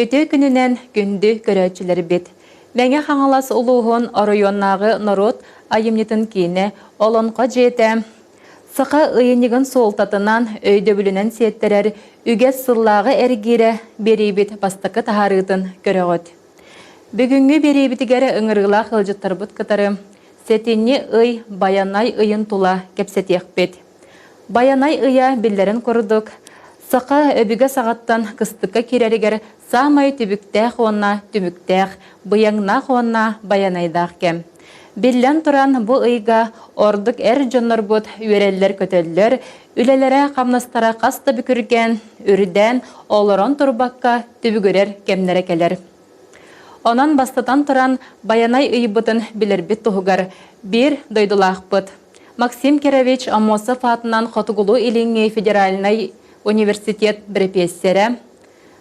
Үтүө күнүнэн күндү көрөөччүлэрбит! Мэҥэ Хаҥалас улууһун оройуоннааҕы норуот айымньытын киинэ Олоҥхо дьиэтэ саха ыйынньыгын суолтатынан, өйдөбүлүнэн сиэттэрэр үгэс сыллааҕы эргиирэ биэриибит бастакы таһаарыытын көрөҕүт. Бүгүҥҥү биэриибитигэр ыҥырыылаах ыалдьыттарбыт кытары сэтинньи ый Байанай ыйын тула кэпсэтиэхпит. Байанай ыйа биллэрин курдук, саха өбүгэ саҕаттан кыстыкка киирэригэр саамай түбүктээх уонна түмүктээх, быйаҥнаах уонна байанайдаах кэм. Биллэн туран, бу ыйга ордук эр дьоннорбут үөрэллэр-көтөллөр, үлэлэрэ-хамнастара хас да бүкүргээн, үрдээн, олорон турбакка түбүгүрэр кэмнэрэ кэлэр. Онон бастатан туран, Байанай ыйбытын билэрбит туһугар биир дойдулаахпыт Максим Кирович Аммосов аатынан Хотугулуу-Илиҥҥи федеральнай университет бэрэпиэссэрэ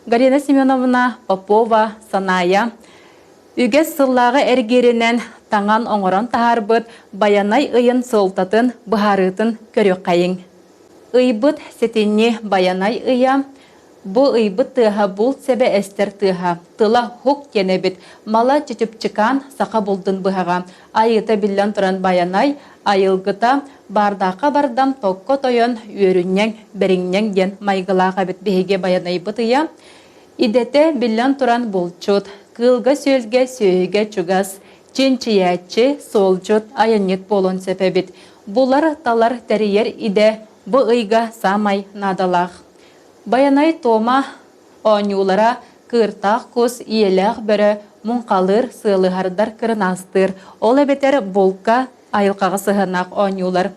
Галина Семеновна Попова Санаайа үгэс сыллааҕы эргииринэн таҥан оҥорон таһаарбыт Байанай ыйын суолтатын быһаарыытын көрүөххэйиҥ. Ыйбыт сэтинньи Байанай ыйа Бу ыйбыт тыаһа булт сэбэ эстэр тыаһа, тыла хук диэн эбит, мала чычыпчыкаан саха булдун быһаҕа, айыыта биллэн туран байанай, айылгыта, баардаахха бардам токко тойон, үөрүнньэҥ, бэриҥньэҥ диэн майгылаах эбит биһиги байанайбыт ыйа. Идэтэ биллэн туран булчут, кыылга-сүөлгэ сүөһүгэ чугас, чинчийээччи, суолдьут, айанньыт буолуон сөп эбит. Булар-талар тэрийэр идэ бу ыйга саамай наадалаах. Байанай туома оонньуулара кыыртаах кус, ийэлээх бөрө, муҥхалыыр, сыалыһардар кырынаастыыр, ол эбэтэр булка, айылҕаҕа сыһыаннаах оонньуулар.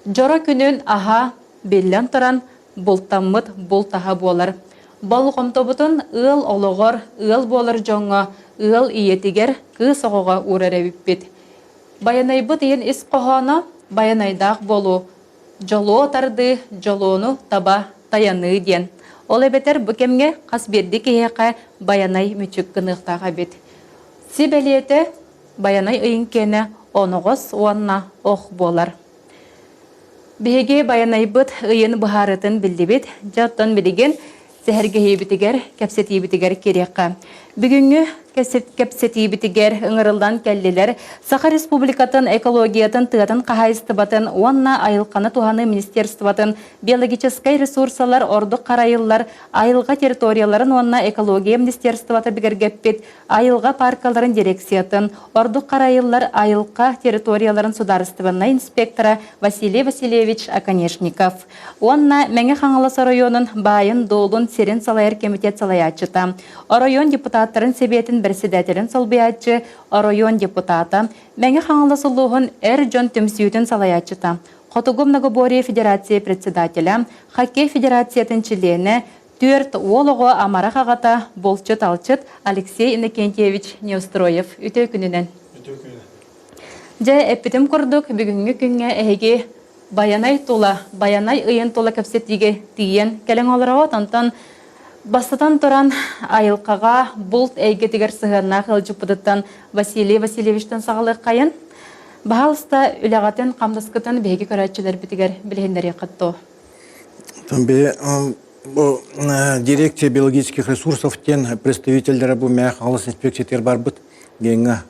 Дьоро күнүн аһа, биллэн туран, бултаммыт булт аһа буолар. Болҕомтобутун ыал олоҕор, ыал буолар дьоҥҥо, ыал ийэтигэр, кыыс оҕоҕо уурар эбиппит. Байанайбыт ыйын ис хоһооно байанайдаах буолуу, Дьолуо тардыы, дьолуону таба тайаныы диэн. Ол эбэтэр бу кэмҥэ хас биирдии киһиэхэ байанай мүчүк гыныахтаах эбит. Си бэлиэтэ байанай ыйын киэнэ оноҕос уонна ох буолар. Биһиги байанайбыт ыйын быһаарыытын биллибит. Дьэ оттон билигин сэһэргэһиибитигэр, кэпсэтиибитигэр киириэххэ. Бүгүҥҥү кэпсэтиибитигэр ыҥырыллан кэллилэр Саха Республикатын экологиятын, тыатын хаһаайыстыбатын уонна айылҕаны туһаныы министерствотын биологическай ресурсалар ордук харайыллар айылҕа территорияларын уонна экология министерствота бигэргэппит айылҕа паркаларын дирекциятын ордук харайыллар айылҕа территорияларын судаарыстыбаннай инспектора Василий Васильевич Оконешников уонна Мэҥэ Хаҥалас оройуонун баайын-дуолун сирин салайар кэмитиэт салайааччыта, оройуон депутаттарын сэбиэтин бэрэссэдээтэлин солбуйааччы, оройуон депутата, Мэҥэ Хаҥалас улууһун эр дьон түмсүүтүн салайааччыта, Хотугу многоборье федерация председателэ, хоккей федерациятын чилиэнэ, түөрт уол оҕо амарах аҕата, булчут-алчыт Алексей Иннокентьевич Неустроев. Үтүө күнүнэн! Үтүө күнүнэн! Дьэ, эппитим курдук, бүгүҥҥү күҥҥэ эһиги Байанай тула, Байанай ыйын тула кэпсэтиигэ тиийэн кэлэн олороҕут. Онтон бастатан туран айылҕаҕа булт эйгэтигэр сыһыаннаах ыалдьыппытыттан Василий Васильевичтан саҕалыаххайын. Баһаалыста үлэҕитин, хамнаскытын биһиги көрөөччүлэрбитигэр билиһиннэриэххит дуо? Бу дирекция биологических ресурсов диэн представителлэрэ бу Мээх Хаҥалас инспекциятыгар барбыт. Геҥҥа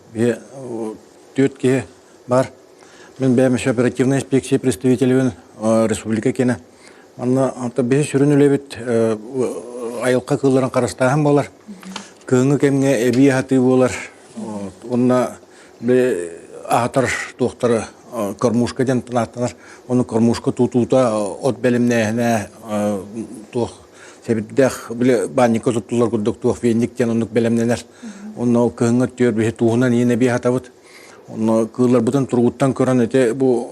түөрт киһи бар. Мин бэйэм еще оперативная инспекция представителибин республика киэнэ. Манна биһи сүрүн үлэбит айылҕа кыылларын харыстааһын буолар. Кыһыҥҥы кэмҥэ эбии аһатыы буолар. Уонна аһатар туохтары кормушка диэн ааттанар. Ону кормушка тутуута от бэлэмнээһинэ туох сэбирдэх били баанньыкка туттуллар курдук туох веник диэн оннук бэлэмнэнэр. Онно ол кыһыҥҥы өттүгэр биһи тууһунан иин эбии аһатабыт. Онно кыылларбытын туругуттан көрөн ити бу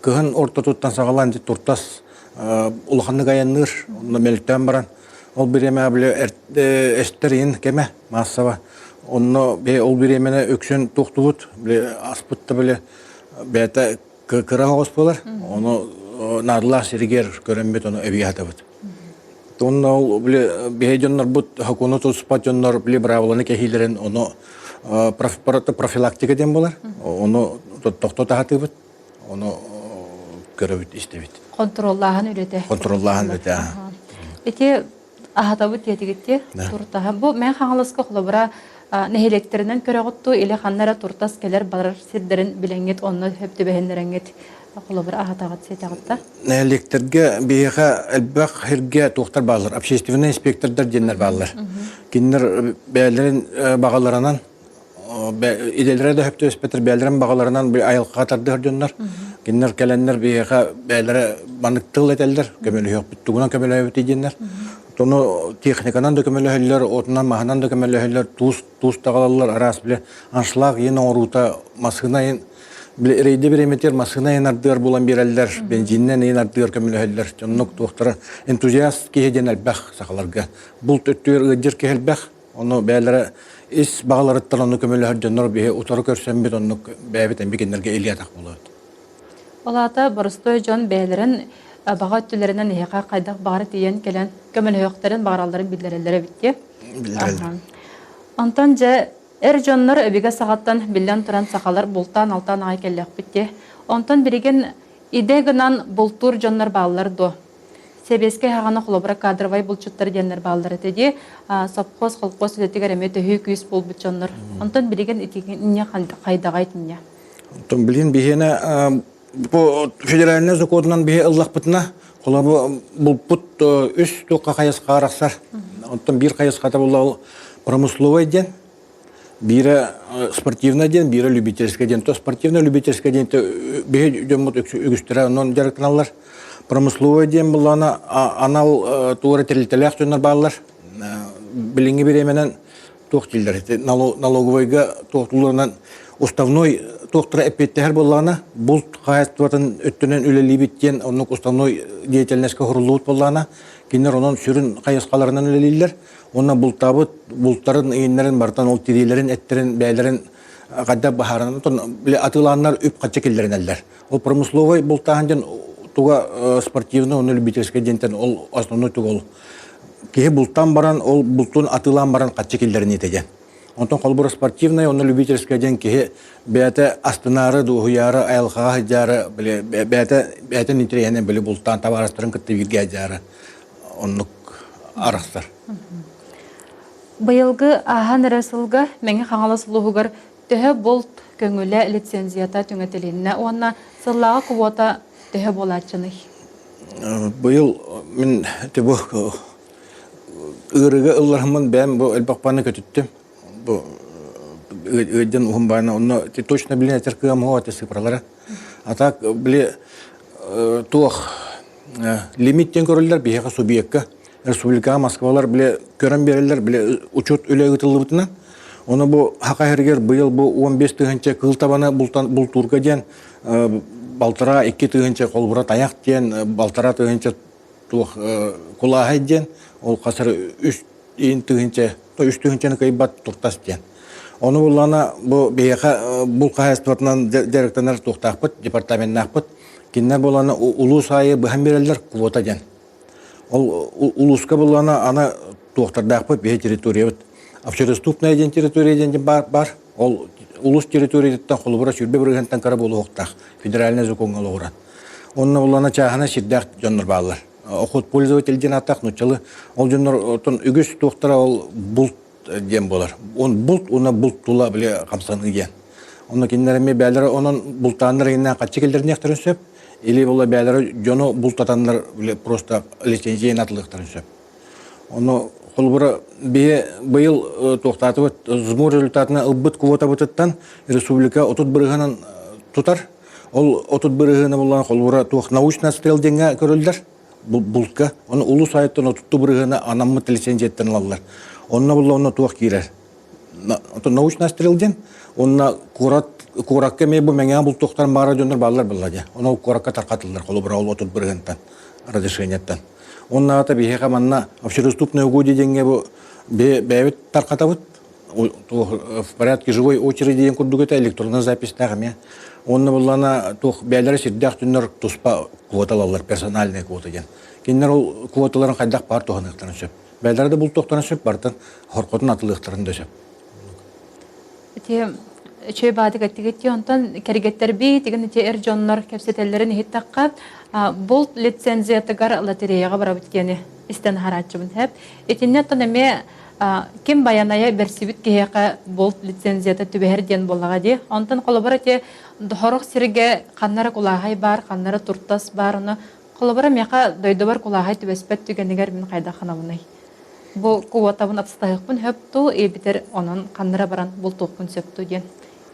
кыһын ортотуттан саҕалаан ити туртас улаханнык айанныыр. Онно мөлтөөн баран ол бириэмэҕэ били эстэр иин кэмэ маассаба. Онно ол бириэмэни үксүн туохтубут били аспыт да били бэйэтэ кыра оҕус буолар. Ону наадалаах сиригэр көрөммүт ону эбии аһатабыт. Онно ол били биһи дьоннорбут сокуону тутуспат дьоннор били быраабыланы кэһиилэрин ону профилактика диэн буолар. Ону тохтото аһатыыбыт. Ону көрөбүт, истэбит. Хонтуруоллааһын үлэтэ. Хонтуруоллааһын үлэтэ. Ити. Аһатабыт диэтигит туртаһа. Бу Мэҥэ Хаҥаласка холобура нэһилиэктэринэн көрөҕүт дуу или ханна эрэ туртас кэлэр барар сирдэрин билэҥҥит онно сөп түбэһиннэрэҥҥит холобура аһатаҕыт сиэтэҕит да? Нэһилиэктэргэ биһиэхэ элбэх сиргэ туохтар бааллар, общественнай инспектордар диэннэр бааллар. Кинилэр бэйэлэрин баҕаларынан идэлэрэ да сөп түбэспэтэр бэйэлэрин баҕаларынан айылҕаҕа тардыһар дьоннор. Кинилэр кэлэннэр биһиэхэ бэйэлэрэ маннык тыл этэллэр, көмөлөһүөхпүт, тугунан көмөлөһөбүт диэннэр. Ону техниканан да көмөлөһөллөр, отунан маһынан да көмөлөһөллөр, туус туус таҕалаллар, араас бile аншлаг иин оҥоруута, массыына иин бile рейде бириэмэтигэр массыына иин ардыгар булан биэрэллэр, бензининэн иин ардыгар көмөлөһөллөр. Оннук туохтара энтузиаст киһи диэн элбэх сахаларга. Булт өттүгэр ыалдьар киһи элбэх. Ону бэйэлэрэ ис баҕаларыттан ону көмөлөһөр дьоннор биһи утары көрсөммүт оннук бэйэбит эмби кинилэргэ илии-атах буолабыт. Ол аата боростуой дьон бэйэлэрин баҕа өттүлэринэн эһиэхэ хайдах баҕара тиийэн кэлэн көмөлөһүөхтэрин баҕаралларын биллэрэллэр эбит дии. Биллэрэллэр. Онтон дьэ эр дьоннор өбүгэ саҕаттан биллэн туран сахалар бултаан-алтаан аҕай кэллэхпит дии. Онтон билигин идэ гынан бултуур дьоннор бааллар дуо? Сэбиэскэй хаҕана холобура кадровай булчуттар диэннэр бааллар этэ дии. Совхоз, колхоз үлэтигэр эмиэ төһүү күүс буолбут дьоннор. Онтон билигин итиннэ хайдаҕай итиннэ? Оттон билигин биһиэнэ бу федеральнай закуотунан биһи ыллахпытына, холобу булпут үс туохха хайысха арахсар. Оттон биир хайысхата буолла ол промысловай диэн, биирэ спортивный диэн, биирэ любительскай диэн. То спортивный любительскай диэн биһи дьоммут үгүстэрэ онон дьарыктаналлар. Промысловай диэн буллаҕына анал туора тэрилтэлээх дьоннор бааллар. Билиҥҥи бириэмэнэн туох дииллэр ити налоговойга туохтууларынан уставной туохтара эппиэттэһэр буоллаҕына булт хаһаайыстыбатын өттүнэн үлэлиибит диэн оннук уставной деятельноска хуруллубут буоллаҕына кинилэр онон сүрүн хайысхаларынан үлэлииллэр уонна бултаабыт бултарын ииннэрин барытын ол тириилэрин эттэрин бэйэлэрин хайдах баһаарынан атыылааннар үп харчы киллэринэллэр ол промысловай бултааһын диэн туга спортивный уонна любительскай диэнтэн ол основной туга ол киһи бултаан баран ол бултун атыылаан баран харчы киллэриниитэ диэн. Онтон холобура спортивный уонна любительскай диэн киһи бэйэтэ астынаары, дуоһуйаары, айылҕаҕа сылдьаары, били бэйэтэ бэйэтин интэриэһинэн били бултаан табаарыстарын кытта бииргэ сылдьаары оннук арахсар. Быйылгы ааһан эрэр сылга Мэҥэ Хаҥалас улууһугар төһө булт көҥүлэ лицензията түҥэтилиннэ уонна сыллааҕы квота төһө буолааччыный? Быйыл мин бу ыарыыга ылларыммын бэйэм бу элбэх бааны көтүттүм. Бу ыйдын уһун бааны онно точно билин этэр кыам оһо аты цифралара. А так били туох лимит диэн көрөллөр биһиэхэ субъекка республикаҕа Москвалар били көрөн биэрэллэр били учет үлэ ыытыллыбытынан. Ону бу Хака сиригэр быйыл бу 15 тыһыынча кыыл табаны бултуурга диэн балтараа 2 тыһыынча холбура тайах диэн 1,5 тыһыынча туох кулааһай диэн ол хасар 3 тыһыынча 3 тыһыынчаны кыайбат туртас диэн. Ону буллана бу биһиэхэ бул хаһаайыстыбатынан дьарыктанар туохтаахпыт, департаменнаахпыт. Кинилэр буолана улуус аайы быһан биэрэллэр квота диэн. Ол улууска буллана аны туохтардаахпыт биһи территориябыт. Общедоступная диэн территория диэн бар, бар. Ол улуус территориятыттан холобура 20 бырыһыантан кыра буолуохтаах федеральный закоҥҥа олоҕуран. Онно буллана чааһына сирдээх дьоннор бааллар. Охотпользователь диэн ааттаах нууччалы. Ол дьоннор оттон үгүс туохтара ол булт диэн буолар. Он булт уонна булт тула били хамсаныы диэн. Онно кинилэр эмиэ бээлэрэ онон бултааннар иһинэн хаччы киллэриниэхтэрин сөп. Или була бээлэрэ дьону бултатаннар били просто лицензияны атылыахтарын сөп. Ону холобура биһи быйыл туохтаатыбыт сбор результатына ылбыт квотабытыттан республика 30 бырыһынан тутар. Ол 30 бырыһыны булан холобура туох научный отстрел диэҥҥэ көрүллэр булка. Ону улус айыттан 30 бырыһыны анаммыт лицензияттан ылаллар. Онно булла онно туох киирэр. Научный отстрел диэн онно куорат куоракка эмиэ бу мэҥэҕэ бултуохтарын баара дьоннор бааллар буолла дии. Ону куоракка тархатыллар холобура ол 30 бырыһынтан разрешениеттан. Оннааҕыта биһиэхэ манна общедоступное угодье диэҥҥэ бу бэйэбит тархатабыт в порядке живой очереди диэн курдук этэ электронная записьтаах эмиэ. Онно буллана туох бэйэлэрэ сирдээх түннэр туспа квота ылаллар персональная квота диэн. Кинилэр ол квоталарын хайдах баар туһаныахтарын сөп. Бэйэлэрэ да бултуохтарын сөп, барытын хоркотун атылыахтарын да сөп. Ити. Үчүгэй баадык эттигит онтон кэргэттэрбит тигин ити эр дьоннор кэпсэтэллэрин иһиттэххэ, булт лицензиятыгар лотереяҕа барабыт диэни истэн аһарааччыбын хэп. Итиннэ оттон эмиэ ким байанайа бэрсибит киһиэхэ булт лицензията түбэһэр диэн буоллаҕа дии. Онтон холобур ити сорох сиргэ ханна эрэ кулааһай баар, ханна эрэ туртас баар, ону холобура миэхэ дойдубар кулааһай түбэспэт түгэнигэр мин хайдах ханабыный? Бу квотабын атастаһыахпын сөп дуу, эбэтэр онон ханна эрэ баран бултуохпун сөп дуу диэн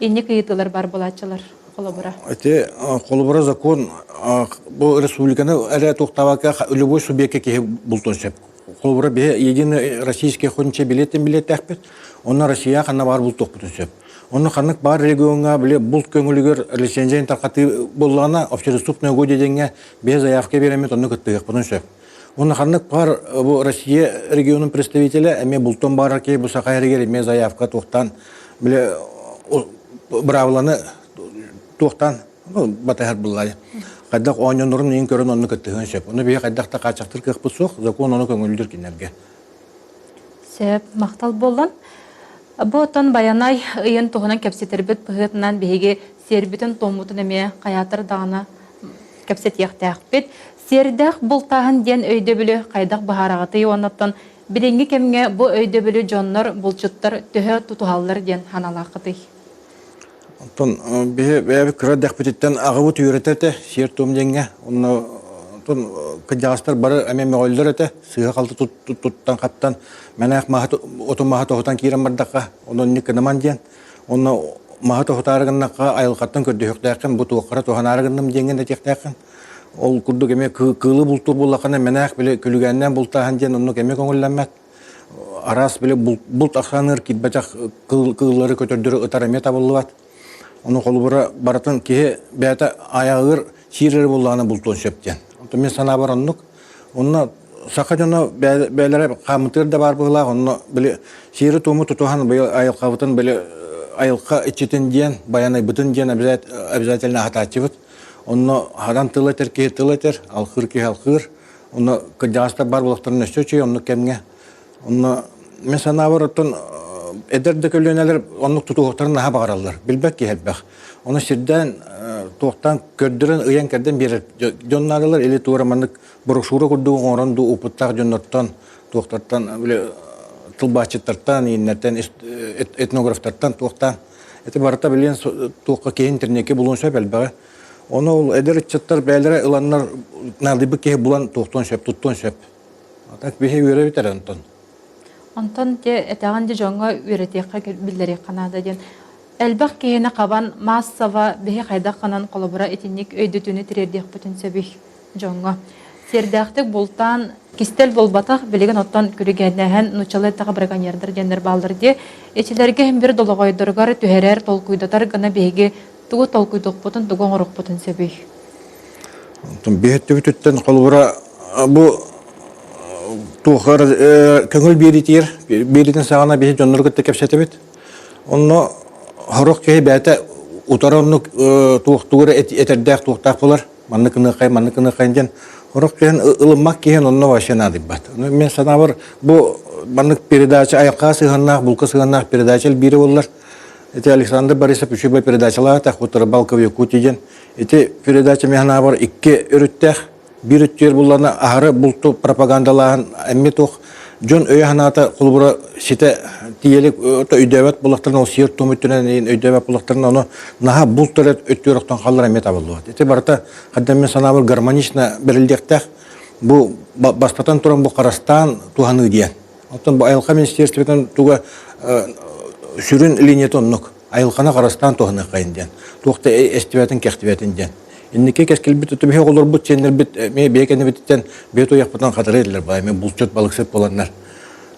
инник ыйытыылар баар буолааччылар холобура. Ити холобура закон бу республиканы эрэ туохтаабакка любой субъекка киһи бултуон сөп. Холобура биһи единый российский охотничий билеттен билеттээхпит, онно Россия ханна баар бултуохпутун сөп. Онно ханнык баар региоҥҥа били булт көҥүлүгэр лицензияны тарҕатыы буоллаҕына общедоступное угодье диэҥҥэ биһи заявка биэрэммит онно кыттыһыахпытын сөп. Уонна ханнык баар бу Россия регионун представителэ эмиэ бултун баарар киһи бу Саха сиригэр эмиэ заявка туохтаан били быраабыланы туохтаан батыһар буллаайа. Хайдах оонньонорун иин көрөн онну кыттыһыан сөп. Ону биһи хайдах да хааччахтыр кыахпыт суох, закон ону көҥүллүүр кинилэргэ. Сөп, махтал буоллун. Бу оттон Байанай ыйын туһунан кэпсэтэрбит быһыытынан биһиги сиэрбитин-туоммутун эмиэ хайаатар даҕаны кэпсэтиэхтээхпит. Сиэрдээх бултааһын диэн өйдөбүлү хайдах быһаараҕытый уонна оттон билиҥҥи кэмҥэ бу өйдөбүлү дьоннор, булчуттар төһө тутуһаллар диэн санаалааххытый? Оттон биһи бэйэбит кыра эрдэхпититтэн аҕабыт үөрэтэр этэ сиэр-туом диэҥҥэ. Онно оттон кырдьаҕастар бары эмиэ мөҕөллөр этэ. Сыыһа-халты туттан-хаптан мэнээх маһы оту маһы тоһутан киирэн бардахха, онон инник гынаман диэн. Онно маһы тоһутаары гыннахха айылҕаттан көрдөһүөхтээххин, бу туоххара туһанаары гынным диэҥҥин этиэхтээххин. Ол курдук эмиэ кыылы бултуур буоллаххына мэнээх били күлүгээннээн бултааһын диэн оннук эмиэ көҥүллэммэт. Араас били булт ахсааныгар киирбэтэх кыыллары, көтөрдөрү ытар эмиэ табыллыбат. Ону холобура барытын киһи бэйэтэ айаҕыыр сиир эрэ буоллаҕына бултуон сөп диэн. Онтон мин санаабар оннук. Онно саха дьоно бэйэлэрэ хаамытыыр да баар быһыылаах, онно били сиэри-туому тутуһан быйыл айылҕабытын били айылҕа иччитин диэн, байанайбытын диэн обязательно аһатааччыбыт. Онно хадан тыл этэр киһи тыл этэр, алхыыр киһи алхыыр. Онно кырдьаҕастар баар буолуохтарын өссө үчүгэй оннук кэмҥэ. Онно мин санаабар оттон эдэр да көлүөнэлэр оннук тутуһуохтарын наһаа баҕараллар. Билбэт киһи элбэх. Ону сирдээн, туохтаан көрдөрөн, ыйан-кэрдэн биэрэр дьон наадалар или туора маннык брошюра курдук оҥорон дуу опыттаах дьоннортон, туохтартан, били тылбаасчыттартан, ииннэртэн, этнографтартан туохтаан. Это барыта билиэн туохха киһи интернекке булуон сөп элбэҕи. Ону ол эдэр ыччаттар бэйэлэрэ ыланнар наадыйбыт киһи булан туохтуон сөп, туттуон сөп. А так биһи үөрэбит эрэ онтон. Онтон те этэҕин де дьоҥҥо үөрэтиэххэ биллэриэххэ наада диэн элбэх киһини хабан маассаба биһи хайдах гынан холобура итинник өйдөтүүнү тириэрдиэхпитин сөбүй дьоҥҥо. Сиэрдээхтик бултаан кистэл буолбатах билигин оттон күлүгээннээһин нууччалыы эттэххэ браконьердар диэннэр бааллар дии. Ичилэргэ иһин бир долоҕойдоругар түһэрэр, толкуйдатар гына биһиги тугу толкуйдуохпутун, тугу оҥоруохпутун сөбүй? Онтон биһиттибититтэн холобура бу туохар көҥүл биэритигэр биэритин саҕана биһи дьоннору кытта кэпсэтэбит. Онно сорох киһи бэйэтэ утары оннук туохтуур этэрдээх туохтаах буолар. Маннык ыныахай, маннык ыныахай диэн сорох киһин ылыммат киһин онно вообще наадыйбат. Мен санаабар бу маннык передача айылҕа сыһыаннаах, булка сыһыаннаах передача биирэ буоллар. Ити Александр Борисов үчүгэй передачалаата, Рыбалка в Якутии диэн. Ити передача мен санаабар икки өрүттээх. Биир өттүгэр буллана аһары булту пропагандалааһын эмиэ туох дьон өйө-санаата холобура ситэ тиийэлик өйдөөбөт буоллахтарына ол сиэр-туом өттүнэн өйдөөбөт буоллахтарына ону наһаа булт эрэ өттүгэр охтон хааллар эмиэ табыллыбат. Ити барыта ханна мен санаабар гармонично бэриллиэхтээх. Бу бастатан туран бу харастаан туһаныы диэн. Оттон бу айылҕа министерствотын туга сүрүн линията оннук. Айылҕаны харыстаан туһаныаххайын диэн. Туох да эстибэтин, кэхтибэтин диэн. Инники кэскилбит өтө биһи оҕолорбут, сиэннэрбит эмиэ бэйэ кэннибититтэн бэйэ туйахпытынан хатыры этилэр баа, эмиэ булчут, балыксыт буоланнар.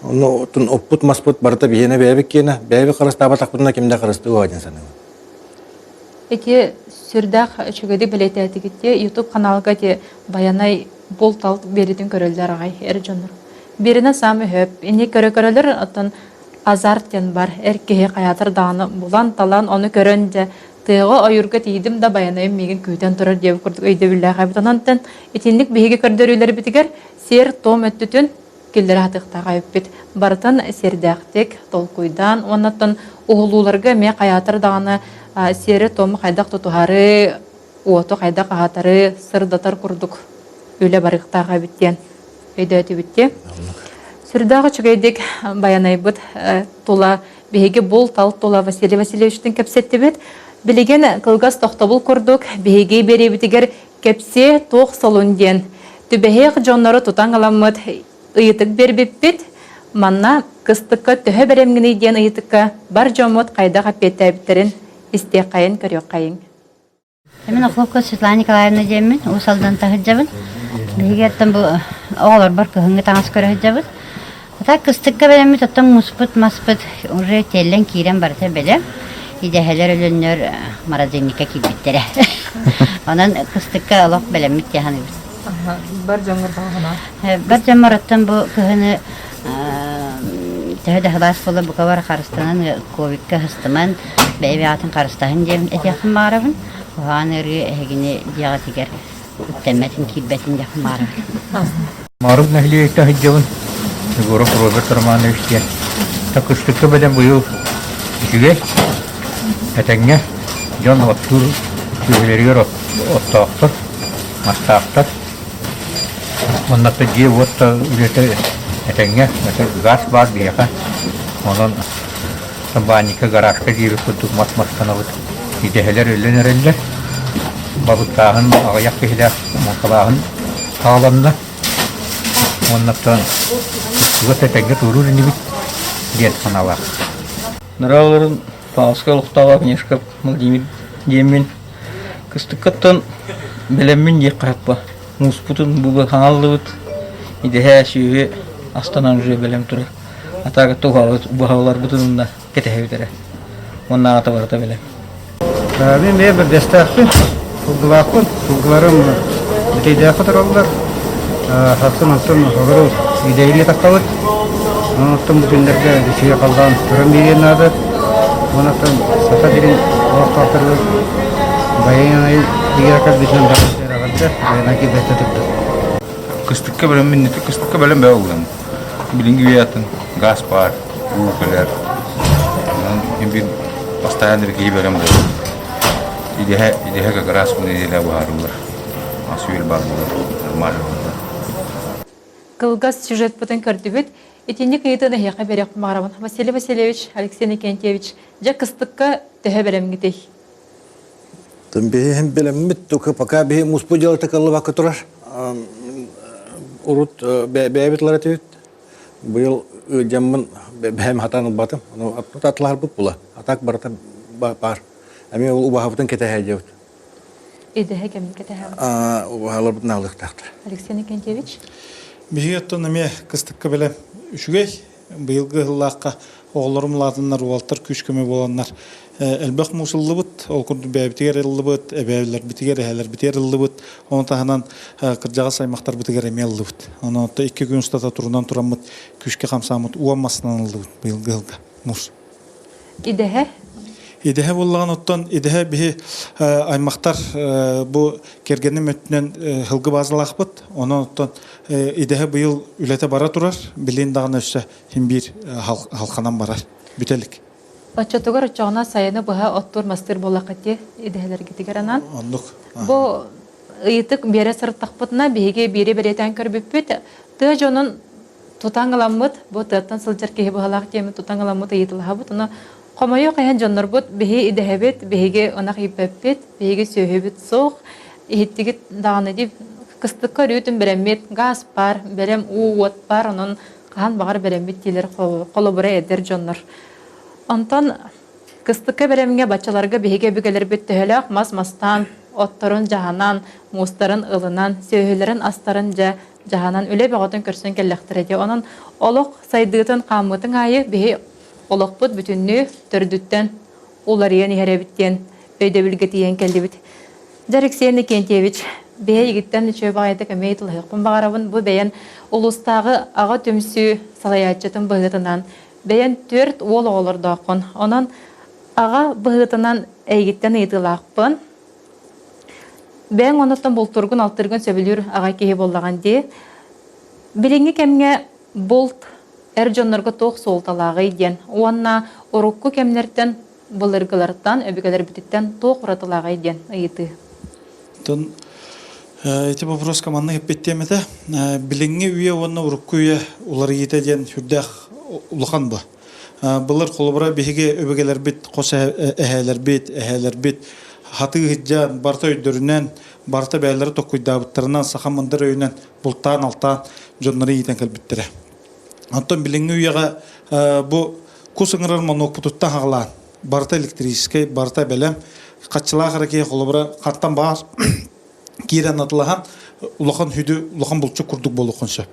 Онно оттон оппут маспыт барыта биһиэнэ бэйэбит киэнэ, бэйэбит харыстаабатахпытына ким да харыстыа диэн саныыбын. Ити сүрдээх үчүгэйдик бэлиэтээтигит дии YouTube ханаалга ити Байанай булт-алт биэритин көрөллөр аҕай эр дьоннор. Биэринэ саамай сөп. Ини көрө-көрөлөр оттон азарт диэн бар. Эр киһи хайаатар даҕаны булан-талан ону көрөн дьэ тыаҕа ойуурга тиийдим да Байанайым миигин күүтэн турар диэбит курдук өйдөбүллээх эбит. Онон итинник биһиги көрдөрүүлэрбитигэр сиэр-туом өттүтүн. киллэрэ сатыахтаах эбиппит. Барытын сиэрдээхтик толкуйдаан уоннаттан уһулууларга эмиэ хайаатар даҕаны сиэри-туому хайдах тутуһары, уоту хайдах аһатары сырдатар курдук үлэ барыахтаах эбит диэн өйдөөтүбүт дии. Сүрдээх үчүгэйдик байанайбыт тула биһиги бул-тал тула Василий Васильевичтыын кэпсэттибит. Билигин кылгас тохтобул курдук биһиги биэриибитигэр кэпсиэ туох солун диэн түбэһиэх дьоннору тутан ыламмыт ыйытык биэрбиппит. Манна кыстыкка төһө бэлэмҥиний диэн ыйытыкка бар дьоммут хайдах эппиэттээбиттэрин истиэххэйин көрүөххэйиҥ. Мин Охлопко Светлана Николаевна диэммин, Уус Алдан таһырдьабын. Биһиги оттон бу оҕолорбор кыһыҥҥы таҥас көрө сылдьабыт. Так кыстыкка бэлэммит оттон мууспут, маспыт уже тиэллэн киирэн барыта бэлэм. Идэһэлэр өлөннөр морозильникка киирбиттэрэ. Онон кыстыкка олох бэлэммит дии саныыбын. Бар дьоҥҥор баҕаһына. Бар дьоммор оттон бу кыһыны төһө да сылаас буола бука бары харыстанан ковидка сыстыман бэйэ-бэйэҕитин харыстаһын диэн этиэхпин баҕарабын. Куһаҕан ыарыы эһигини дьиэҕитигэр үктэммэтин, киирбэтин диэхпин баҕарабын. Маарык нэһилиэктэ сылдьабын. Егоров Роберт Романович диэн. Кыстыкка бэлэм быйыл үчүгэй. Этэҥҥэ дьон оттуур сүөһүлэригэр оттоохтор, мастаахтар. Оннук дьиэ-уот да үлэтэ этэҥҥэ, газ баар биһиэхэ. Онон баанньыкка, гаражка диэбит курдук мас мастанабыт. Идэһэлэр өлөн эрэллэр. Балыктааһын аҕыйах киһилээх муҥхалааһын саҕаланна. Уоннаттан кыстыгас этэҥҥэ туоруур инибит диэн санаалаах. Нурааларын Павловскай олохтооҕо Агнешка Владимир диэммин кыстыккаттан бэлэммин диэххэ сөп Мууспутун бу хаҥаллыбыт идэһэ сүөһү астанан уже бэлэм турар. А так убаһаларбытын уонна кэтэһэбит эрэ. Уоннааҕыта барыта бэлэм. Мин бэйэм бэргэстээхпин, сылгылаахпын. Сылгыларым бүтэйдээххэ тураллар. Сарсын онтон олору идэйиҥҥэ тахсабыт. Онон бу күннэргэ үчүгэй халлаан туран биэриэн наада. Онон Саха сирин олохтоохторугар байыаннай игрокар бүтүн Кыстыкка бэлэммин кыстыкка бэлэм бөҕө буолам. Билиҥҥи үйэ атын газ баар, уу кэлэр. Онон мин биир постоянно киһи бэлэм буолар. Идэһэ, идэһэ как раз бу нэдиэлэ быһаарыллар. Ас-үөл баар буолар, нормально буолар. Кылгас сюжетпытын көрдүбүт. Итинник ыйытыын эһиэхэ биэриэхпин баҕарабын. Василий Васильевич, Алексей Иннокентьевич, дьэ кыстыкка төһө бэлэмҥитий? Биһиһин билэммит, только пока биһи муспу дьыалата кыллыбакка турар. Урут бэйэбит ылар этибит. Быйыл ыалдьаммын бэйэм хатаан ылбатым. Атлаһарбыт була. А так барыта баар. Эмиэ ол убаһабытын кэтэһэ дьэбит. Идэһэ кэмин кэтэһэбит. Убаһаларбытын аалыахтаахтар. Алексей Иннокентьевич. Биһиги оттон эмиэ кыстыкка бэлэм үчүгэй. Быйылгы ыһыллаахха оҕолорум улаатаннар, уолаттар күүс-көмө буоланнар элбэх муус ыллыбыт. Ол курдук бэйэбитигэр ыллыбыт, эбээлэрбитигэр, эһээлэрбитигэр ыллыбыт. Ону таһынан кырдьаҕас аймахтарбытыгар эмиэ ыллыбыт. Онон икки күн устата турунан тураммыт күүскэ хамсааммыт уон массынан ыллыбыт быйылгы ыһылга муус. Идэһэ? Идэһэ буоллаҕын оттон идэһэ биһи аймахтар бу кэргэним өттүнэн һылгы базалаахпыт. Онон оттон идэһэ быйыл үлэтэ бара турар. Билин даҕаны өссө син биир халханан барар. Бүтэлик. Оччотугар оччоҕуна сайыны быһа оттуур-мастыыр буоллаххыт дии идэһэлэргитигэр анаан. Оннук. Бу ыйытык биэрэ сырыттахпытына биһиги биири бэлиэтээн көрбүппүт. Тыа дьонун тутан ыламмыт, бу тыаттан сылдьар киһи быһалаах диэммит тутан ыламмыт ыйытылаһабыт. Ону хомойуох иһин дьоннорбут биһи идэһэбит, биһиги ынах ииппэппит, биһиги сүөһүбүт суох, иһиттигит даҕаны дии кыстыкка өрүүтүн бэрэммит, гаас баар, бэлэм уу уот баар, онон хаһан баҕар бэлэммит диилэр холобура эдэр дьоннор. Онтон Кыстыкка бэлэмҥэ баччаларга биһиги өбүгэлэрбит төһөлөөх мас мастаан, отторун дьаһанан, муустарын ылынан, сүөһүлэрин астарын дьэ дьаһанан үлэ бөҕөтүн көрсөн кэллэхтэрэ дии. Онон олох сайдыытын хааммытын аайы биһи олохпут бүтүннүү төрдүттэн уларыйан иһэр эбит диэн өйдөбүлгэ тиийэн кэллибит. Дьэ, Алексей Иннокентьевич, бэйэ эйигиттэн үчүгэй баҕайытык эмиэ ыйыталаһыахпын баҕарабын. Бу бэйэн улуустааҕы аҕа түмсүү салайааччытын быһыытынан Бэйэн түөрт уол оҕолордооххун. Онон аҕа быһыытынан эйигиттэн ыйытыылаахпын. Бэйэҥ онуттан бултуургун-алтыыргын сөбүлүүр аҕай киһи буоллаҕын дии. Билиҥҥи кэмҥэ Булт эр дьоннорго туох суолталааҕый диэн уонна урукку кэмнэртэн былыргылартан, өбүгэлэрбититтэн туох уратылааҕый диэн ыйытыы. Оттон ити вопроска маннык эппиттиэм этэ. Билиҥҥи үйэ уонна урукку үйэ уларыйыыта диэн сүрдээх улахан бу. Былыр холобура биһиги өбүгэлэрбит, хос эһээлэрбит, эһээлэрбит хатыы сылдьан, барыта өйдөрүнэн, барыта бэйэлэрэ токкуйдаабыттарынан, саха мындыр өйүнэн бултаан-алтаан дьоннору иитэн кэлбиттэрэ. Оттон билиҥҥи үйэҕэ бу кус ыҥырар монуокпутуттан хаҕалаан, барыта электрическэй, барыта бэлэм, хаччылаах эрэ киһи холобура хантан баар киирэн атылаһан улахан хүдү, улахан булчут курдук буолуоххун сөп.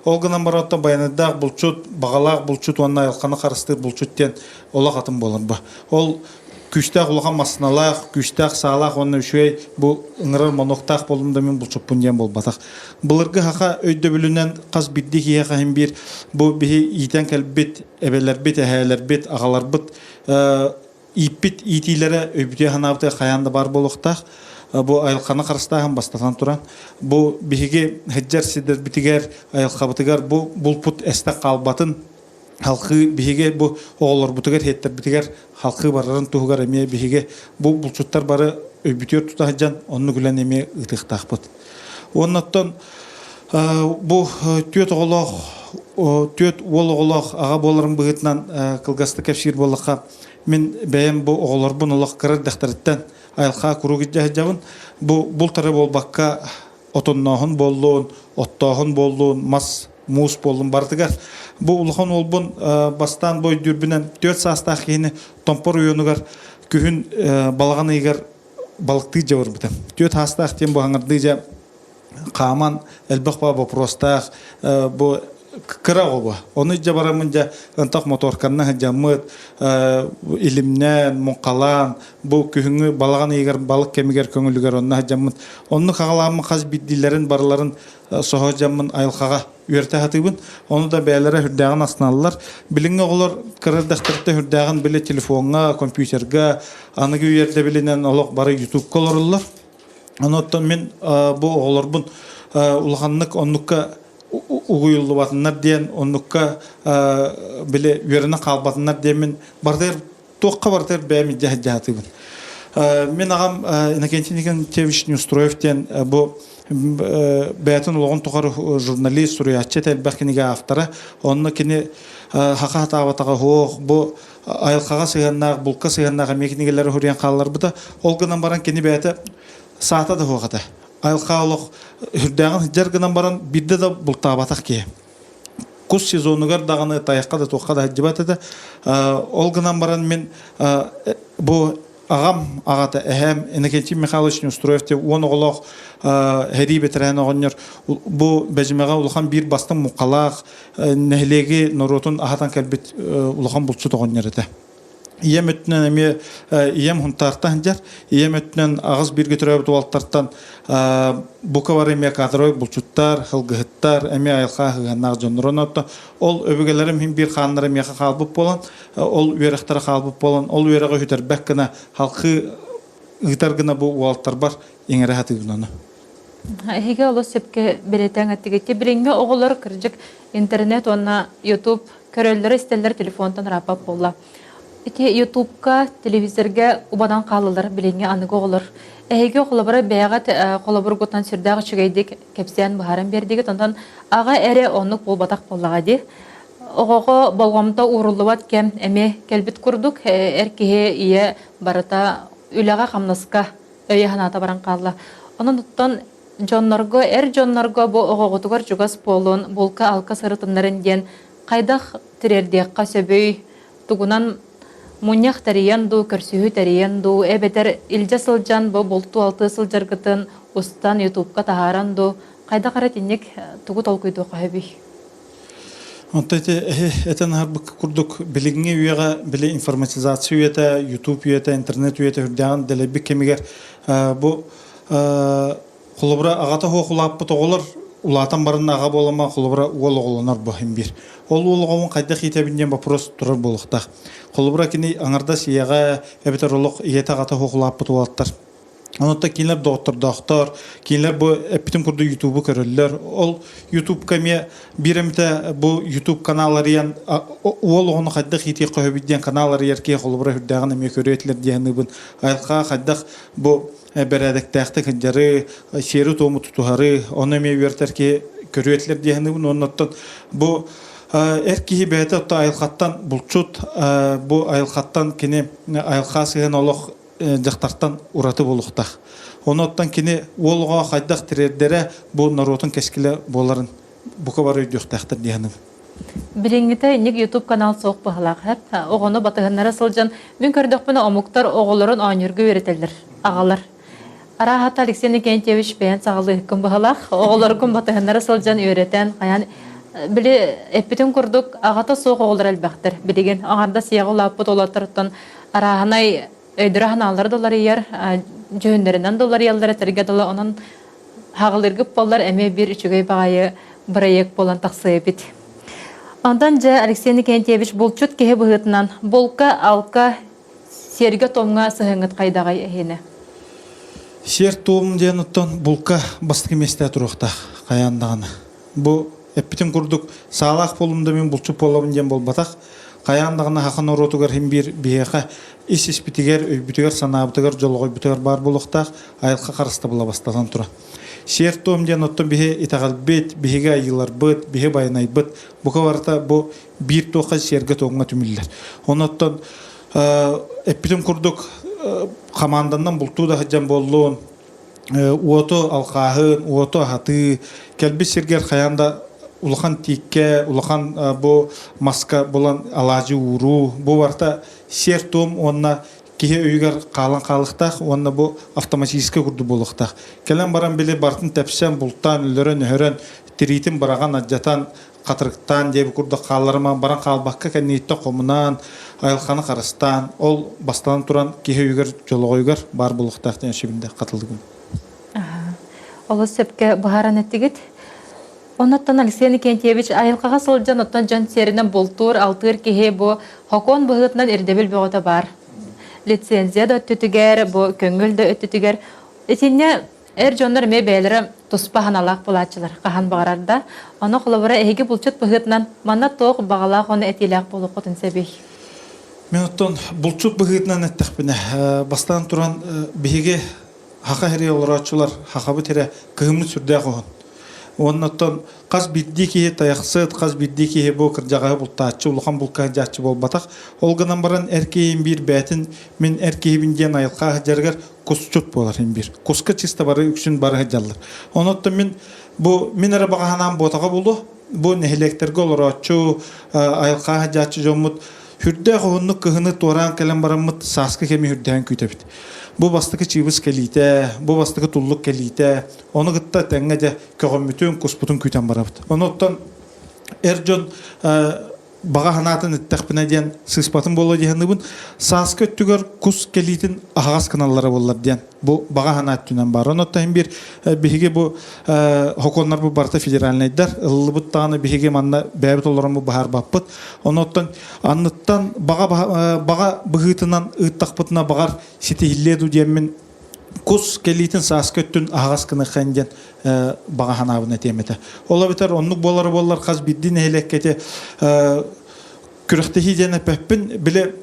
Ол гынан баран оттон байанайдаах булчут, баҕалаах булчут уонна айылҕаны харыстыыр булчут диэн олох атын буолар бу. Ол күүстээх улахан массыыналаах, күүстээх саалаах уонна үчүгэй бу ыҥырар монуоктаах буоллум да мин булчуппун диэн буолбатах. Былыргы саха өйдөбүлүнэн хас биирдии киһиэхэ иһин биир бу биһи иитэн кэлбит эбэлэрбит, эһээлэрбит, аҕаларбыт ииппит иитиилэрэ өйбүтүгэр санаабытыгар хайаан да баар буолуохтаах. Бу айылҕаны харыстааһын бастатан туран, бу биһиги сылдьар сирдэрбитигэр, айылҕабытыгар бу булпут эстэ хаалбатын халқыы биһиги бу оҕолорбутугар, иһиттэрбитигэр халқыы барарын туһугар эмиэ биһиги бу булчуттар бары өйбүтүгэр тута сылдьан оннук үлэни эмиэ ыытыахтаахпыт. Уонна оттон бу түөрт оҕолоох түөрт уол оҕолоох аҕа буоларым быһыытынан кылгастык кэпсиир буоллахха, мин бэйэм бу оҕолорбун олох кыра эрдэхтэриттэн айылҕа куруук илдьэ сылдьабын. Бу булт эрэ буолбакка отоннооһун буоллун, оттооһун буоллун, мас, муус буоллун барытыгар. Бу улахан уолбун бастаан бу өйдүүрбүнэн 4 саастаах киһини Томпор уйуонугар күһүн балаҕан ыйыгар балыктыы дьэ барбытым. 4 саастаах диэн бу аҥардыы дьэ хааман элбэх ба вопростаах бу кыра оҕо бу. Ону дьэ бараммын дьэ ынтах моторканна сылдьаммыт илимнээн, муҥхалаан бу күһүҥҥү балаҕан ыйыгар балык кэмигэр көҥүлүгэр онно сылдьаммын оннук хаҕалааммын хас биирдиилэрин барыларын соһо сылдьаммын айылҕаҕа үөрэтэ сатыыбын. Ону да бэйэлэрэ үрдээҕин астыналлар. Билиҥҥи оҕолор кыра эрдэхтэриттэн үрдээҕин били телефоҥҥа, компьютерга, аныгы үйэ ирдэбилинэн олох бары ютубка олороллор. Ону мин бу оҕолорбун улаханнык оннукка угуйуллубатыннар диэн, оннукка били үөрэнэн хаалбатыннар диэммин барытыгар туохха барытыгар бэйэм илдьэ сылдьаатыбын. Мин аҕам Иннокентий Николаевич Неустроев диэн бу бэйэтин олоҕун тухары журналист, суруйааччы этэ, элбэх кинигэ автора. Онно кини хаха хатаабатаҕа суох, бу айылҕаҕа сыһыаннаах, булка сыһыаннаах эмиэ кинигэлэри суруйан хаалларбыта. Ол гынан баран кини бэйэтэ саата да суох этэ. Айылҕа олох үрдээҕин сылдьар гынан баран биирдэ да бултаабатах киһи. Кус сезонугар даҕаны тайахха да туохха да сылдьыбат этэ. Ол гынан баран мин бу аҕам аҕата эһээм Иннокентий Михайлович Неустроев диэн уон оҕолоох сэрии бэтэрээн оҕонньор бу Бэдьимэҕэ улахан биир бастыҥ муҥхалаах нэһилиэги норуотун аһатан кэлбит улахан булчут оҕонньор этэ. Ийэм өттүнэн эмиэ ийэм Хунтаартан сылдьар. Ийэм өттүнэн аҕыс бииргэ төрөөбүт уолаттартан бука бары эмиэ кадровай булчуттар, сылгыһыттар, эмиэ айылҕа сыһыаннаах дьоннор. Онон ол өбүгэлэрим иһин биир хааннара миэхэ хаалбыт буолан, ол үөрэхтэрэ хаалбыт буолан, ол үөрэҕи сүтэрбэт гына халқыы ыытар гына бу уолаттарбар иҥэрэ сатыыбын ону. Эһиги олус сөпкө бэлиэтээн эттигит. Билиҥҥи оҕолор кырдьык интернет уонна YouTube көрөллөрө-истэллэр телефонтан ырааппат буолла. Ити Ютубка, телевизорга убанан хаалаллар билиҥҥи аныгы оҕолор. Эһиги холобура бэйэҕит холобургутунан сүрдээх үчүгэйдик кэпсээн быһааран биэрдигит. Онтон аҕа эрэ оннук буолбатах буоллаҕа дии. Оҕоҕо болҕомто ууруллубат кэм эмиэ кэлбит курдук. Эр киһи ийэ барыта үлэҕэ-хамнаска өйө-санаата баран хаалла. Онон оттон дьоннорго, эр дьоннорго бу оҕоҕутугар чугас буолун, булка-алка сырытыннарын диэн хайдах тириэрдиэххэ сөбүй, тугунан мунньах тэрийэн дуу, көрсүһүү тэрийэн дуу, эбэтэр илдьэ сылдьан бу бултуу-алтыы сылдьаргытын устан ютубка таһааран дуу, хайдах эрэ итинник тугу толкуйдуохха сөбүй? Онто ити этэн аһарбыкка курдук билиҥҥи үйэҕэ били информатизация үйэтэ, YouTube үйэтэ, интернет үйэтэ үрдээҕин дэлэйбит кэмигэр бу холобура аҕата суох улааппыт оҕолор улаатан баран аҕа буолама холобура уол оҕолонор бу иһин биир. Ол уол оҕобун хайдах иитэбин диэн вопрос турар буолуохтаах. Холобура кини аҥардас ийэҕэ эбэтэр олох ийэтэ аҕата суох улааппыт уолаттар. Онон кинилэр доҕоттордоохтор, кинилэр бу эппитим курдук Ютубу көрөллөр. Ол Ютубка эмиэ биир эмитэ бу Ютуб канал арыйан уол оҕону хайдах иитиэххэ сөбүй диэн канал арыйар киһи холобура үрдээҕин эмиэ көрүө этилэр дии саныыбын. Айылҕа хайдах бу бэрээдэктээхтик сылдьары, сиэри-туому тутуһары, ону эмиэ үөрэтэр киһи көрүө этилэр дии саныыбын. Уонна оттон бу эр киһи бэйэтэ оттон айылҕаттан булчут, бу айылҕаттан кини айылҕа сыһыан олох дьахтартан ураты буолуохтаах. Онуттан кини уол оҕо хайдах тириэрдэрэ бу норуотун кэскилэ буоларын бука бары өйдүөхтээхтэр дии саныыбын. Билиҥҥитэ инник YouTube канал суох быһалаах эп. Оҕону батыһыннара сылдьан мин көрдөхпүнэ омуктар оҕолорун оонньуурга үөрэтэллэр, аҕалар. Арааһата Алексей Иннокентьевич бэйэн саҕалыыһыккын быһалаах, оҕолоргун батыһыннара сылдьан үөрэтэн, хайаан били эппитин курдук аҕата суох оҕолор элбэхтэр билигин. Аҥардас ийэҕэ улааппыт уолаттартан арааһынай өйдөрө-санаалара да уларыйар, дьүһүннэринэн да уларыйаллар этэргэ дылы, онон хаҕылыыргыт буоллар эмиэ биир үчүгэй баҕайы бырайыак буолан тахсыа эбит. Онтон дьэ Алексей Никентьевич булчут киһи быһыытынан булка, алка, сиэргэ-туомҥа сыһыаҥҥыт хайдаҕый эһиэнэ? Сиэр-туом диэн оттон булка бастакы миэстэ туруохтаах хайаан даҕаны. Бу эппитим курдук, саалаах буоллум да мин булчут буолабын диэн буолбатах. Хайаан даҕаны саха норуотугар иһин биир биһиэхэ ис-испитигэр, өйбүтүгэр-санаабытыгар, дьолоҕойбутугар баар буолуохтаах айылҕа харыстабыла бастатан турар. Сиэр-туом диэн оттон биһи итэҕэлбит, биһиги айыыларбыт, биһи байанайбыт бука барыта бу биир туохха сиэргэ-туомҥа түмүллэр. Онон эппитим курдук хамаанданан бултуу да сылдьан буоллун, уоту алхааһын, уоту аһатыы, кэлбит сиргэр хайаан да улахан тииккэ, улахан бу маска булан алаадьы ууруу, бу барыта сиэр-туом уонна киһи өйүгэр хаалан хаалыахтаах уонна бу автоматическай курдук буолуохтаах. Кэлэн баран били барытын тэпсэн, бултаан, өлөрөн-өһөрөн, тириитин быраҕан, алдьатан, хатырыктаан диэби курдук хаалларыман баран хаалбакка кэннииттэн хомунаан, айылҕаны харыстаан, ол бастатан туран киһи өйүгэр, дьолоҕойугар баар буолуохтаах диэн сүбүндэ хатылыгым. Олус сөпкө быһааран эттигит. Оннуттан Алексей Никентьевич айылҕаҕа сылдьан оттон дьон сиэринэн бултуур, алтыыр киһи бу хокуон быһыытынан ирдэбил бөҕөтө баар. Лицензия да өттүтүгэр, бу көҥүл да өттүтүгэр. Итиннэ Эр дьоннор эмиэ бэйэлэрэ туспа санаалаах буолааччылар хаһан баҕарар да. Ону холобура эһиги булчут быһыытынан манна туох баҕалаах уонна этиилээх буолуоххутун сөбүй? Мин оттон булчут быһыытынан эттэхпинэ, бастаан туран биһиги хаха сири олорооччулар хахабыт эрэ кыһыммыт сүрдээх уһун. Уонна оттон хас биирдии киһи тайахсыт, хас биирдии киһи бу кырдьаҕаһы бултааччы, улахан булкаһыдьааччы буолбатах. Ол гынан баран эр киһим биир бэйэтин мин эр киһибин диэн айылҕа сылдьарыгар кусчут буолар син биир. Куска чисто бары үксүн бары сылдьаллар. Онон мин бу мин эрэ баҕаһанаан буотаҕа булу бу нэһилиэктэргэ олорооччу, айылҕа сылдьааччы дьоммут сүрдээх уһуннук кыһыны туораан кэлэн бараммыт сааскы кэми үрдээн күүтэбит. Бу бастакы чыыбыс кэлиитэ, бу бастакы туллук кэлиитэ, ону кытта тэҥҥэ дьэ көҕөммүтүн, куспутун күүтэн барабыт. Онуттан эр дьон баҕа санаатын эттэхпинэ диэн сыыспатын буолуо дии саныыбын. Сааскы өттүгэр кус кэлиитин аһаҕас гыналлара буоллар диэн бу баҕа санаа өттүнэн баар. Онон иһин биир биһиги бу хокуоннарбыт барыта федеральнайдар ылыллыбыт даҕаны биһиги манна бэйэбит олороммут баһаарбаппыт. Онуттан анныттан баҕа баҕа быһыытынан ыыттахпытына баҕар ситиһиллиэ дуу диэммин кус кэлиитин сааскы өттүн аһаҕас гыныаххайын диэн баҕа санаабын этиэм этэ. Ол эбэтэр оннук буолара буоллар хас биирдии нэһилиэккэ ити күрэхтэһии диэн эппэппин, били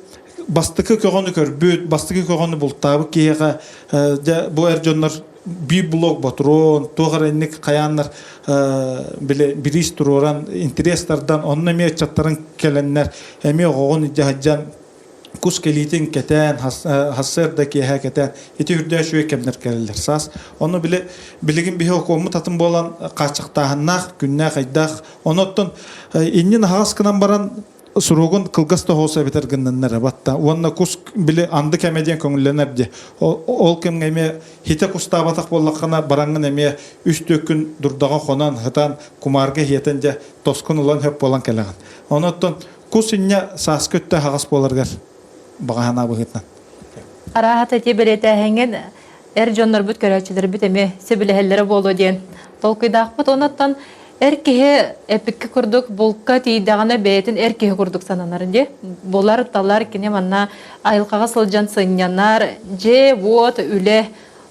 бастакы көҕөнү көрбүт, бастакы көҕөнү бултаабыт киһиэхэ дьэ бу эр дьоннор биир блок ботуруон, туох эрэ инник хайааннар били бириис туруоран, интэриэс тардан, онно эмиэ ыччаттарын кэлэннэр эмиэ оҕоҕун илдьэ сылдьан кус кэлиитин кэтээн, сарсыарда киэһэ кэтээн, ити үрдээ үчүгэй кэмнэр кэлэллэр саас. Ону били билигин биһи окуоммут атын буолан хааччахтааһыннаах, күннээх айдаах. Ону оттон иннин аһаҕас гынан баран суругун кылгас тоһоос эбэтэр гыннаннар батта. Уонна кус били анды кэмэ диэн көҥүллэнэр дии. Ол кэмҥэ эмиэ хитэ кустаабатах буоллаххына бараҥҥын эмиэ үс күн дурдаҕа хонон, хытан, кумаарга иһиэтэн дьэ тоскун ылан хөп буолан кэлэҕин. Ону оттон Кус инньэ сааскы өттө аһаҕас буоларыгар баҕа санаа быһыытынан. Арааһата ити бэлиэтээһиҥҥин эр дьоннорбут көрөөччүлэрбит эмиэ сөбүлэһэллэрэ буолуо диэн толкуйдаахпыт. Онон эр киһи эпикки курдук булка тиийдэҕинэ бэйэтин эр киһи курдук сананар дии. Булар, талар, кини манна айылҕаҕа сылдьан сынньанар, дьиэ-уот, үлэ.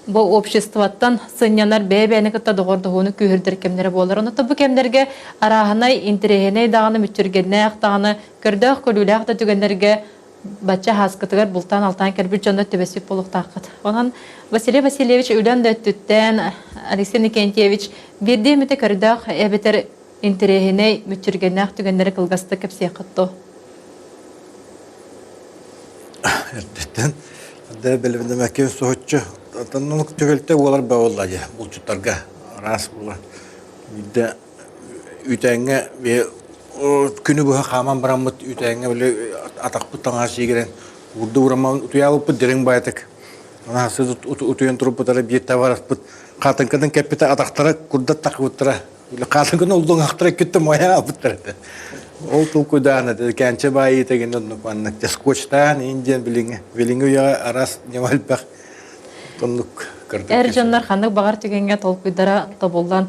бу обществоттан сынньанар бэйэ-бэйэни кытта доҕордоһууну күүһүрдэр кэмнэрэ буолар. Онон бу кэмнэргэ арааһынай интэриэһинэй даҕаны, мүччүргэннээх даҕаны, көрдөөх-көрүүлээх да түгэннэргэ бачча ааскытыгар бултаан-алтаан кэлбит дьоннор түбэспит буолуохтааххыт. Онон Василий Васильевич үлэн да өттүттэн Алексей Никентьевич биирдии эмитэ көрдөөх эбэтэр интэриэһинэй, мүччүргэннээх түгэннэри кылгастык кэпсиэххит дуо? Эрдэттэн да бэлэмнэмэккэ соһуччу оннук түбэлтэ буолар буолла дии булчуттарга араас буолар. Биирдэ үүтээҥҥэ күнү быһа хааман бараммыт үүтээҥҥэ били атахпыт таҥаһа сиигирэн куурда урамман утуйаабыппыт дириҥ баайытык анаһасы утуйан турбутара биир табараспыт хаатыҥкатын кэппитэ атахтара курдат тахыбыттара хаатыҥканы уллуҥахтара иккиттэ моя албыттар этэ ол толкуйдаан этэ кээнчэ баайыыта гин оннук маннык скотчтаан иин диэн билиҥҥи билиҥҥи үйэҕэ араас ньыма элбэх оннук Эр дьоннор ханнык баҕар түгэҥҥэ толкуйдара тобуллан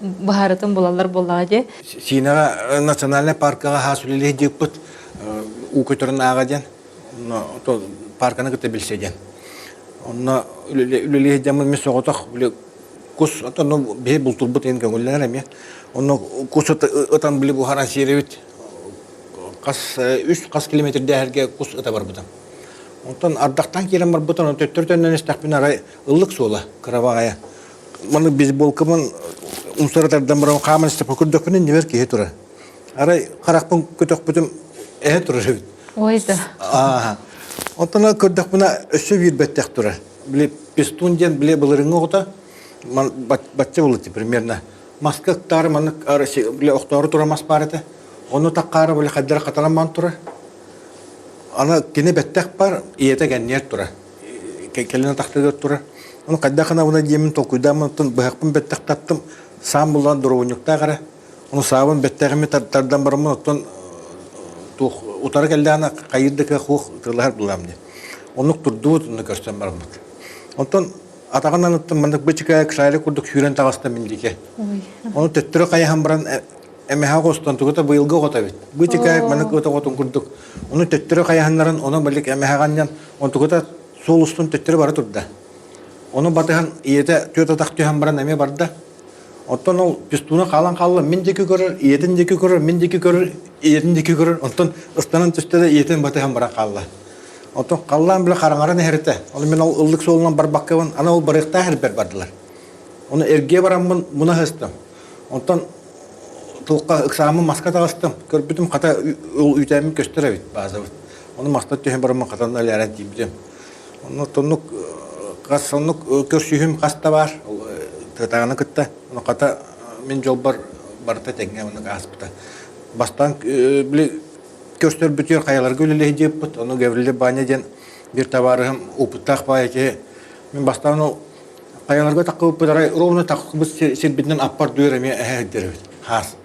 быһаарытын булаллар буоллаҕа дии. Сиинэҕэ национальнай паркаҕа хаас үлэлиэ диэппит уу көтөрүн ааҕа диэн онно парканы кытта билсэ диэн. Онно үлэлиэ диэммин мин соҕотох били кус оттон биһи бултурбут иһин көҥүллэнэр эмиэ. Онно кус ытан били буһаран сиэрэбит хас үс хас километрдээхэргэ кус ыта барбытым. Онтон ардахтан киирэн барбытым, онон төттөрү төннөн истэхпинэ арай ыллык суола кыра Маны бейсболкабын умсара тардан баран хааман истэппэ көрдөхпүнэ иннибэр киһи турар. Арай харахпын көтөхпүтүм эһэ турар эбит. Ой да. Аа. Онтон көрдөхпүнэ өссө биир бэттэх турар. Били пестун диэн били былырыҥҥы оҕото бачча булыти примерно. Маска ыктаары маннык били охтоору турар мас баар этэ. Ону таккаары били хайдара хатанан бан турар. Аны кини бэттэх бар, ийэтэ кэнниэр турар. Кэлин атахтыгар турар. Ону хайдах гынабына диэммин толкуйдааммын оттон быһахпын бэттэх таттым. Саам булан доробунньуктаах эрэ. Ону саабын бэттэҕими тардан бараммын оттон туох утары кэллэҕинэ хайыыр да кыах суох тыллаһар булаам диэн. Оннук турдубут, онно көрсөн бараммыт. Онтон атаҕын аныттан маннык бычыкаайык шарик курдук сүүрэн таҕыста мин диэки. Ону төттөрү хайаһан баран эмэһэ оҕустан тугута быйылгы оҕото эбит. Бычыкаайык маннык ыт оҕотун курдук. Ону төттөрү хайаһаннаран, ону балик эмэһэҕэ анньан, онтугута суол устун төттөрү бара турда. Ону батыһан ийэтэ түөрт атах түһэн баран эмиэ барда. Оттон ол пистуна хаалан хаалла, мин диэки көрөр, ийэтин диэки көрөр, мин диэки көрөр, ийэтин диэки көрөр. Онтон ыстанан түстэ да ийэтин батыһан баран хаалла. Оттон халлаан бile хараҥаран иһэритэ. Ону мин ол ыллык суолунан барбаккабын, аны ол барыахтаах эрбэр бардылар. Ону эргиэ бараммын муна сыстым. Онтон тулка ыксааммын маска таҕыстым. Көрбүтүм хата ол үүтээммин көстөр эбит баазабыт. Ону мастан түһэн бараммын хатан элээрэн тиийбитим. Онно оннук хас оннук көрсүһүүм хас да баар тыатааҕыны кытта. Ону хата мин дьолбор барыта тэҥҥэ оннук ааспыта. Бастаан били көрсөрбүтүгэр хайаларга үлэлэһи диэппит. Ону Гаврилий Баня диэн биир табаарыһым опыттаах баайа киһи. Мин бастаан ол хайаларга таххыбыппыт арай ровно таххыбыт сирбитинэн аппар дуйар эмиэ эһэ сылдьар эбит. Хаас.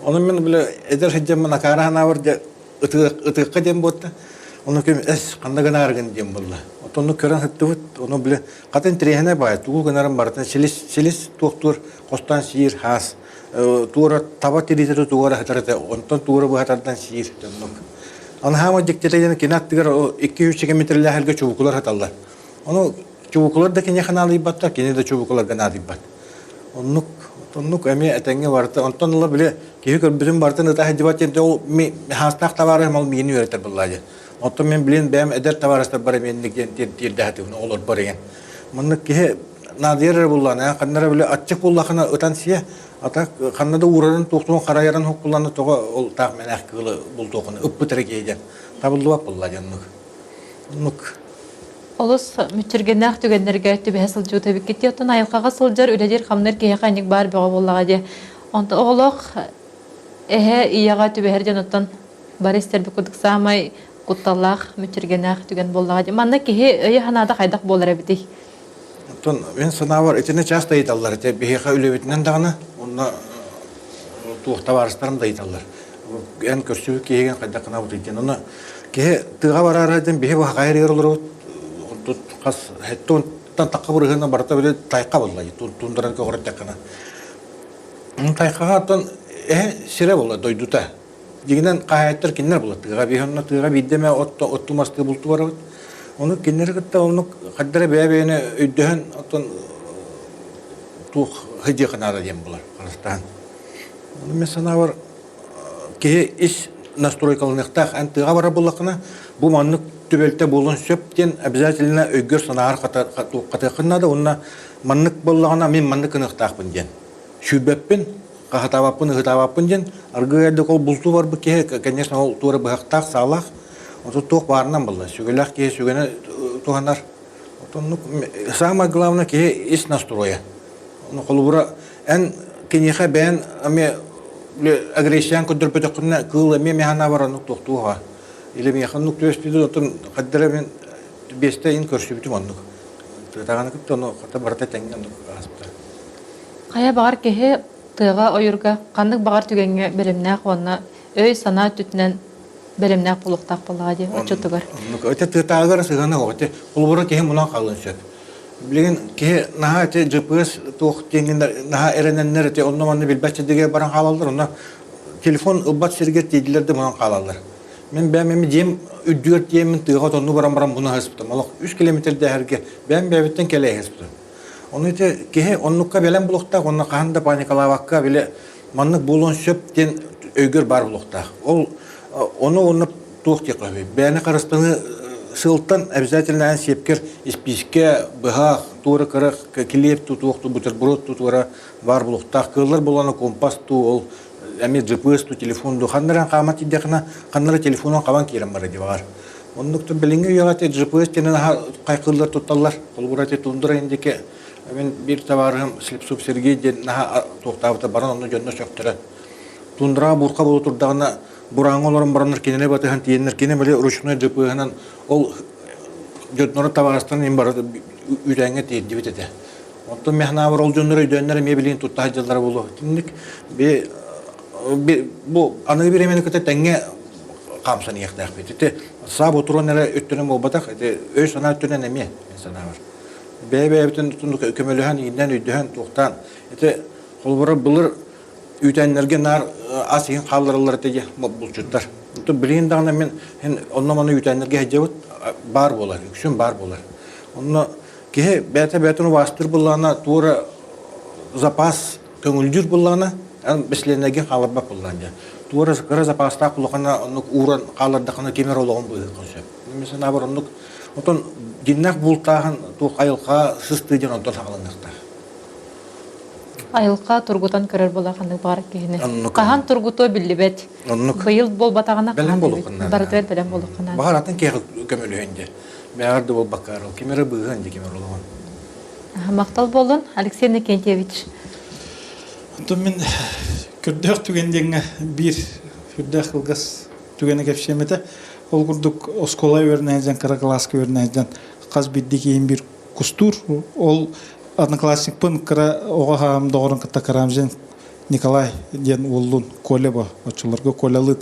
Ону мин били эдэр сылдьаммын акаара санаабар дьэ ытыахха диэн буолта. Ону ким эс ханна гынаарыгын диэн буолла. Отонну көрөн сыттыбыт. Ону били хата интэриэһинэй баай тугу гынарын барытын силис силис туохтуур хостон сиир хаас туора таба тириитэ тугу эрэ сытар этэ онтон туора быһа тардан сиир оннук. Аны хаама дьиктитэ диэн кини аттыгар 2-3 километрлээхэргэ чубукулар сыталлар. Ону чубукулар да киниэхэ наадыйбаттар, кини да чубукуларга наадыйбат. Оннук, оннук эмиэ этэҥҥэ барыта. Онтон ыла били киһи көрбүтүн барытын ыта сылдьыбат диэн ол хаастаах табаарыһым ол миигин үөрэтэр буоллаа диэн. Оттон мин билин бэйэм эдэр табаарыстарбар эмиэ инник диэн тиэрдэ сатыыбын оҕолорбор игин. Маннык киһи наадыйар эрэ буллаана, ханна эрэ били аччык буоллахына ытан сиэ, ата ханна да уурарын туохтуун харайарын хоккуллана тоҕо ол таах мэнээх кыылы бултуохуна ыппыт эрэ киһи диэн табыллыбат буолла диэн оннук. Оннук. Олус мүччүргэннээх түгэннэргэ түбэһэ сылдьыбыт эбиккит дии. Оттон айылҕаҕа сылдьар, үлэлиир-хамныыр киһиэхэ инник баар бөҕө буоллаҕа дии. Онтон оҕолоох эһэ ийэҕэ түбэһэр диэн оттон бары истэрбит курдук саамай кутталлаах, мүччүргэннээх түгэн буоллаҕа дии. Манна киһи өйө-санаата хайдах буолар эбитий? Оттон мин санаабар итини часто ыйыталлар этэ. Биһиэхэ үлэбитинэн даҕаны уонна туох табаарыстарым да ыйыталлар. Эн көрсүбүт киһигин хайдах гынабытый диэн. Ону киһи тыаҕа бараары диэн биһи хайырыгар олоробут. Онтут хас хэттонтан тахха бырыһына барыта били тайха буолла. Туундаран көҕүрэттэххинэ. Тайхаҕа оттон эһэ сирэ буолла дойдута. Дьиҥинэн хаһаайыттар кинилэр буолар. Тыаҕа биһи онно тыаҕа биирдэ эмэ отту мастыы булту барабыт. Ону кинилэри кытта оннук хайдара бэйэ-бэйэни өйдөһөн оттон туох сылдьыахха наада диэн булар харыстаан. Ону мин санаабар киһи ис настройкаланыахтаах эн тыаҕа барар буоллаххына бу маннык түбэлтэ буолуон сөп диэн обязательно өйгөр санааҕар хатыаххын наада уонна маннык буоллаҕына мин маннык гыныахтаахпын диэн сүүрбэппин хаһытаабаппын ыһытаабаппын диэн аргыый эрдик ол бултуу барбыт киһи конечно ол туора быһахтаах саалаах оту туох баарынан буолла сүгэлээх киһи сүгэни туһанар отоннук самое главное киһи ис настроя холобура эн киниэхэ бэйэн эмиэ агрессиян көрдөрбөтөххүнэ кыыл эмиэ механа оннук туохтууха или миэхэ оннук түөспүтүн отон хаддара мин биэстэ ин көрсүбүтүм оннук тыатаҕаны кытта ону хата барыта тэҥҥэ оннук ааспыта Хайа баҕар киһи тыаҕа ойуурга ханнык баҕар түгэҥҥэ бэлэмнээх уонна өй-санаа өттүтүнэн бэлэмнээх буолуохтаах буоллаҕа дии оччотугар. Оннук. Ити тыатааҕыгар сыһыана суох. Ити холобура киһи мунан хаалыан сөп. Билигин киһи наһаа ити GPS туох диэҥҥин наһаа эрэнэннэр ити онно-манна билбэт сирдэригэр баран хаалаллар. Онно телефон ылбат сиригэр тиийдилэр да мунан хаалаллар. Мин бэйэм эми дьиэм үрдүгэр тиийэммин тыаҕа отонну баран баран муна сыспытым. Олох үс километрдээхэргэ бэйэм бэйэбиттэн кэлэ сыспытым. Ону ити киһи оннукка бэлэм булуохтаах уонна хаһан да паникалаабакка били маннык буолуон сөп диэн өйгөр баар буолуохтаах. Ол ону уонна туох диэххэ сөбүй? Бэйэни харыстаныы сыалтан обязательно эн сиэпкэр испиискэ, быһах, туора кыра килиэп тутуох, бутерброд тутуора баар буолуохтаах. Кыыллар буоллаҕына компас дуу, ол эмиэ GPS дуу, телефон дуу ханна эрэ хаама тиийдэххинэ, ханна эрэ телефонун хабан киирэн барар дии баҕар. Оннук билиҥҥи үйэҕэ ити GPS диэн наһаа хайкыыллар тутталлар. Холобура ити тундра индики мин биир табаарыһым Слепцов Сергей диэн наһаа туохтаабыта баран онно дьонно сөхтөрө. Тундраҕа буурха буола турдаҕына бурааҥҥа олорон бараннар кинини батыһан тиийэннэр кини били ручной GPS-ынан ол дьоннору табаарыстарын им бары үүтээҥҥэ тиэрдибит этэ. Онтон мехнаабар ол дьоннор өйдөөннөр эмиэ билигин тутта сылдьаллара буолуо. Итинник бу аныгы бириэмэни кытта тэҥҥэ хаамсан иһиэхтээхпит. Ити саа ботуруон эрэ өттүнэн буолбатах, ити өй-санаа өттүнэн эмиэ, мин санаабар. Бэйэ-бэйэбитин көмөлөһөн, ииннэн, өйдөһөн, туохтаан. Ити холобура былыр үүтээннэргэ наар ас иһин хааллараллар этэ дии булчуттар. Онтон билигин даҕаны мин онно-манна үүтээннэргэ сылдьабыт баар буолар, үксүн баар буолар. Онно киһи бэйэтэ бэйэтин убаастыыр буоллаҕына, туора запас көҥүлдүүр буоллаҕына, эн бэсилиэннэргин хааларбат буоллаҕын дьэ. Туора кыра запастаах улахана оннук ууран хааллардаххына ким эрэ олоҕун быыһыаххын сөп. Мин санаабар оннук. Отон дьиннээх бултааһын туох айылҕа сыстыы диэн онтон саҕаланыахтаах. Айылҕа тургутан көрөр буола ханнык баҕар киһини. Оннук. Хаһан тургутуо биллибэт. Оннук. Быйыл буолбатаҕына Бэлэм хаһан буолуоххун наада. Барытыгар бэлэм буолуоххун наада. Баҕар атын киһиэхэ көмөлөһөн дьэ. Бэҕэр да буолбакка ким эрэ быыһыан дьэ ким эрэ олоҕун. Махтал буоллун, Алексей Иннокентьевич. Онтон мин көрдөөх түгэн диэҥҥэ биир сүрдээх кылгас түгэни кэпсиэм этэ. Ол курдук оскуола үөрэнэ сылдьан, кыра кылааска үөрэнэ сылдьан хас биирдии киһим биир кустуур. Ол одноклассникпын кыра оҕо аҕам доҕорун кытта Карамзин Николай диэн уоллун Коля бо оччолорго Колялыын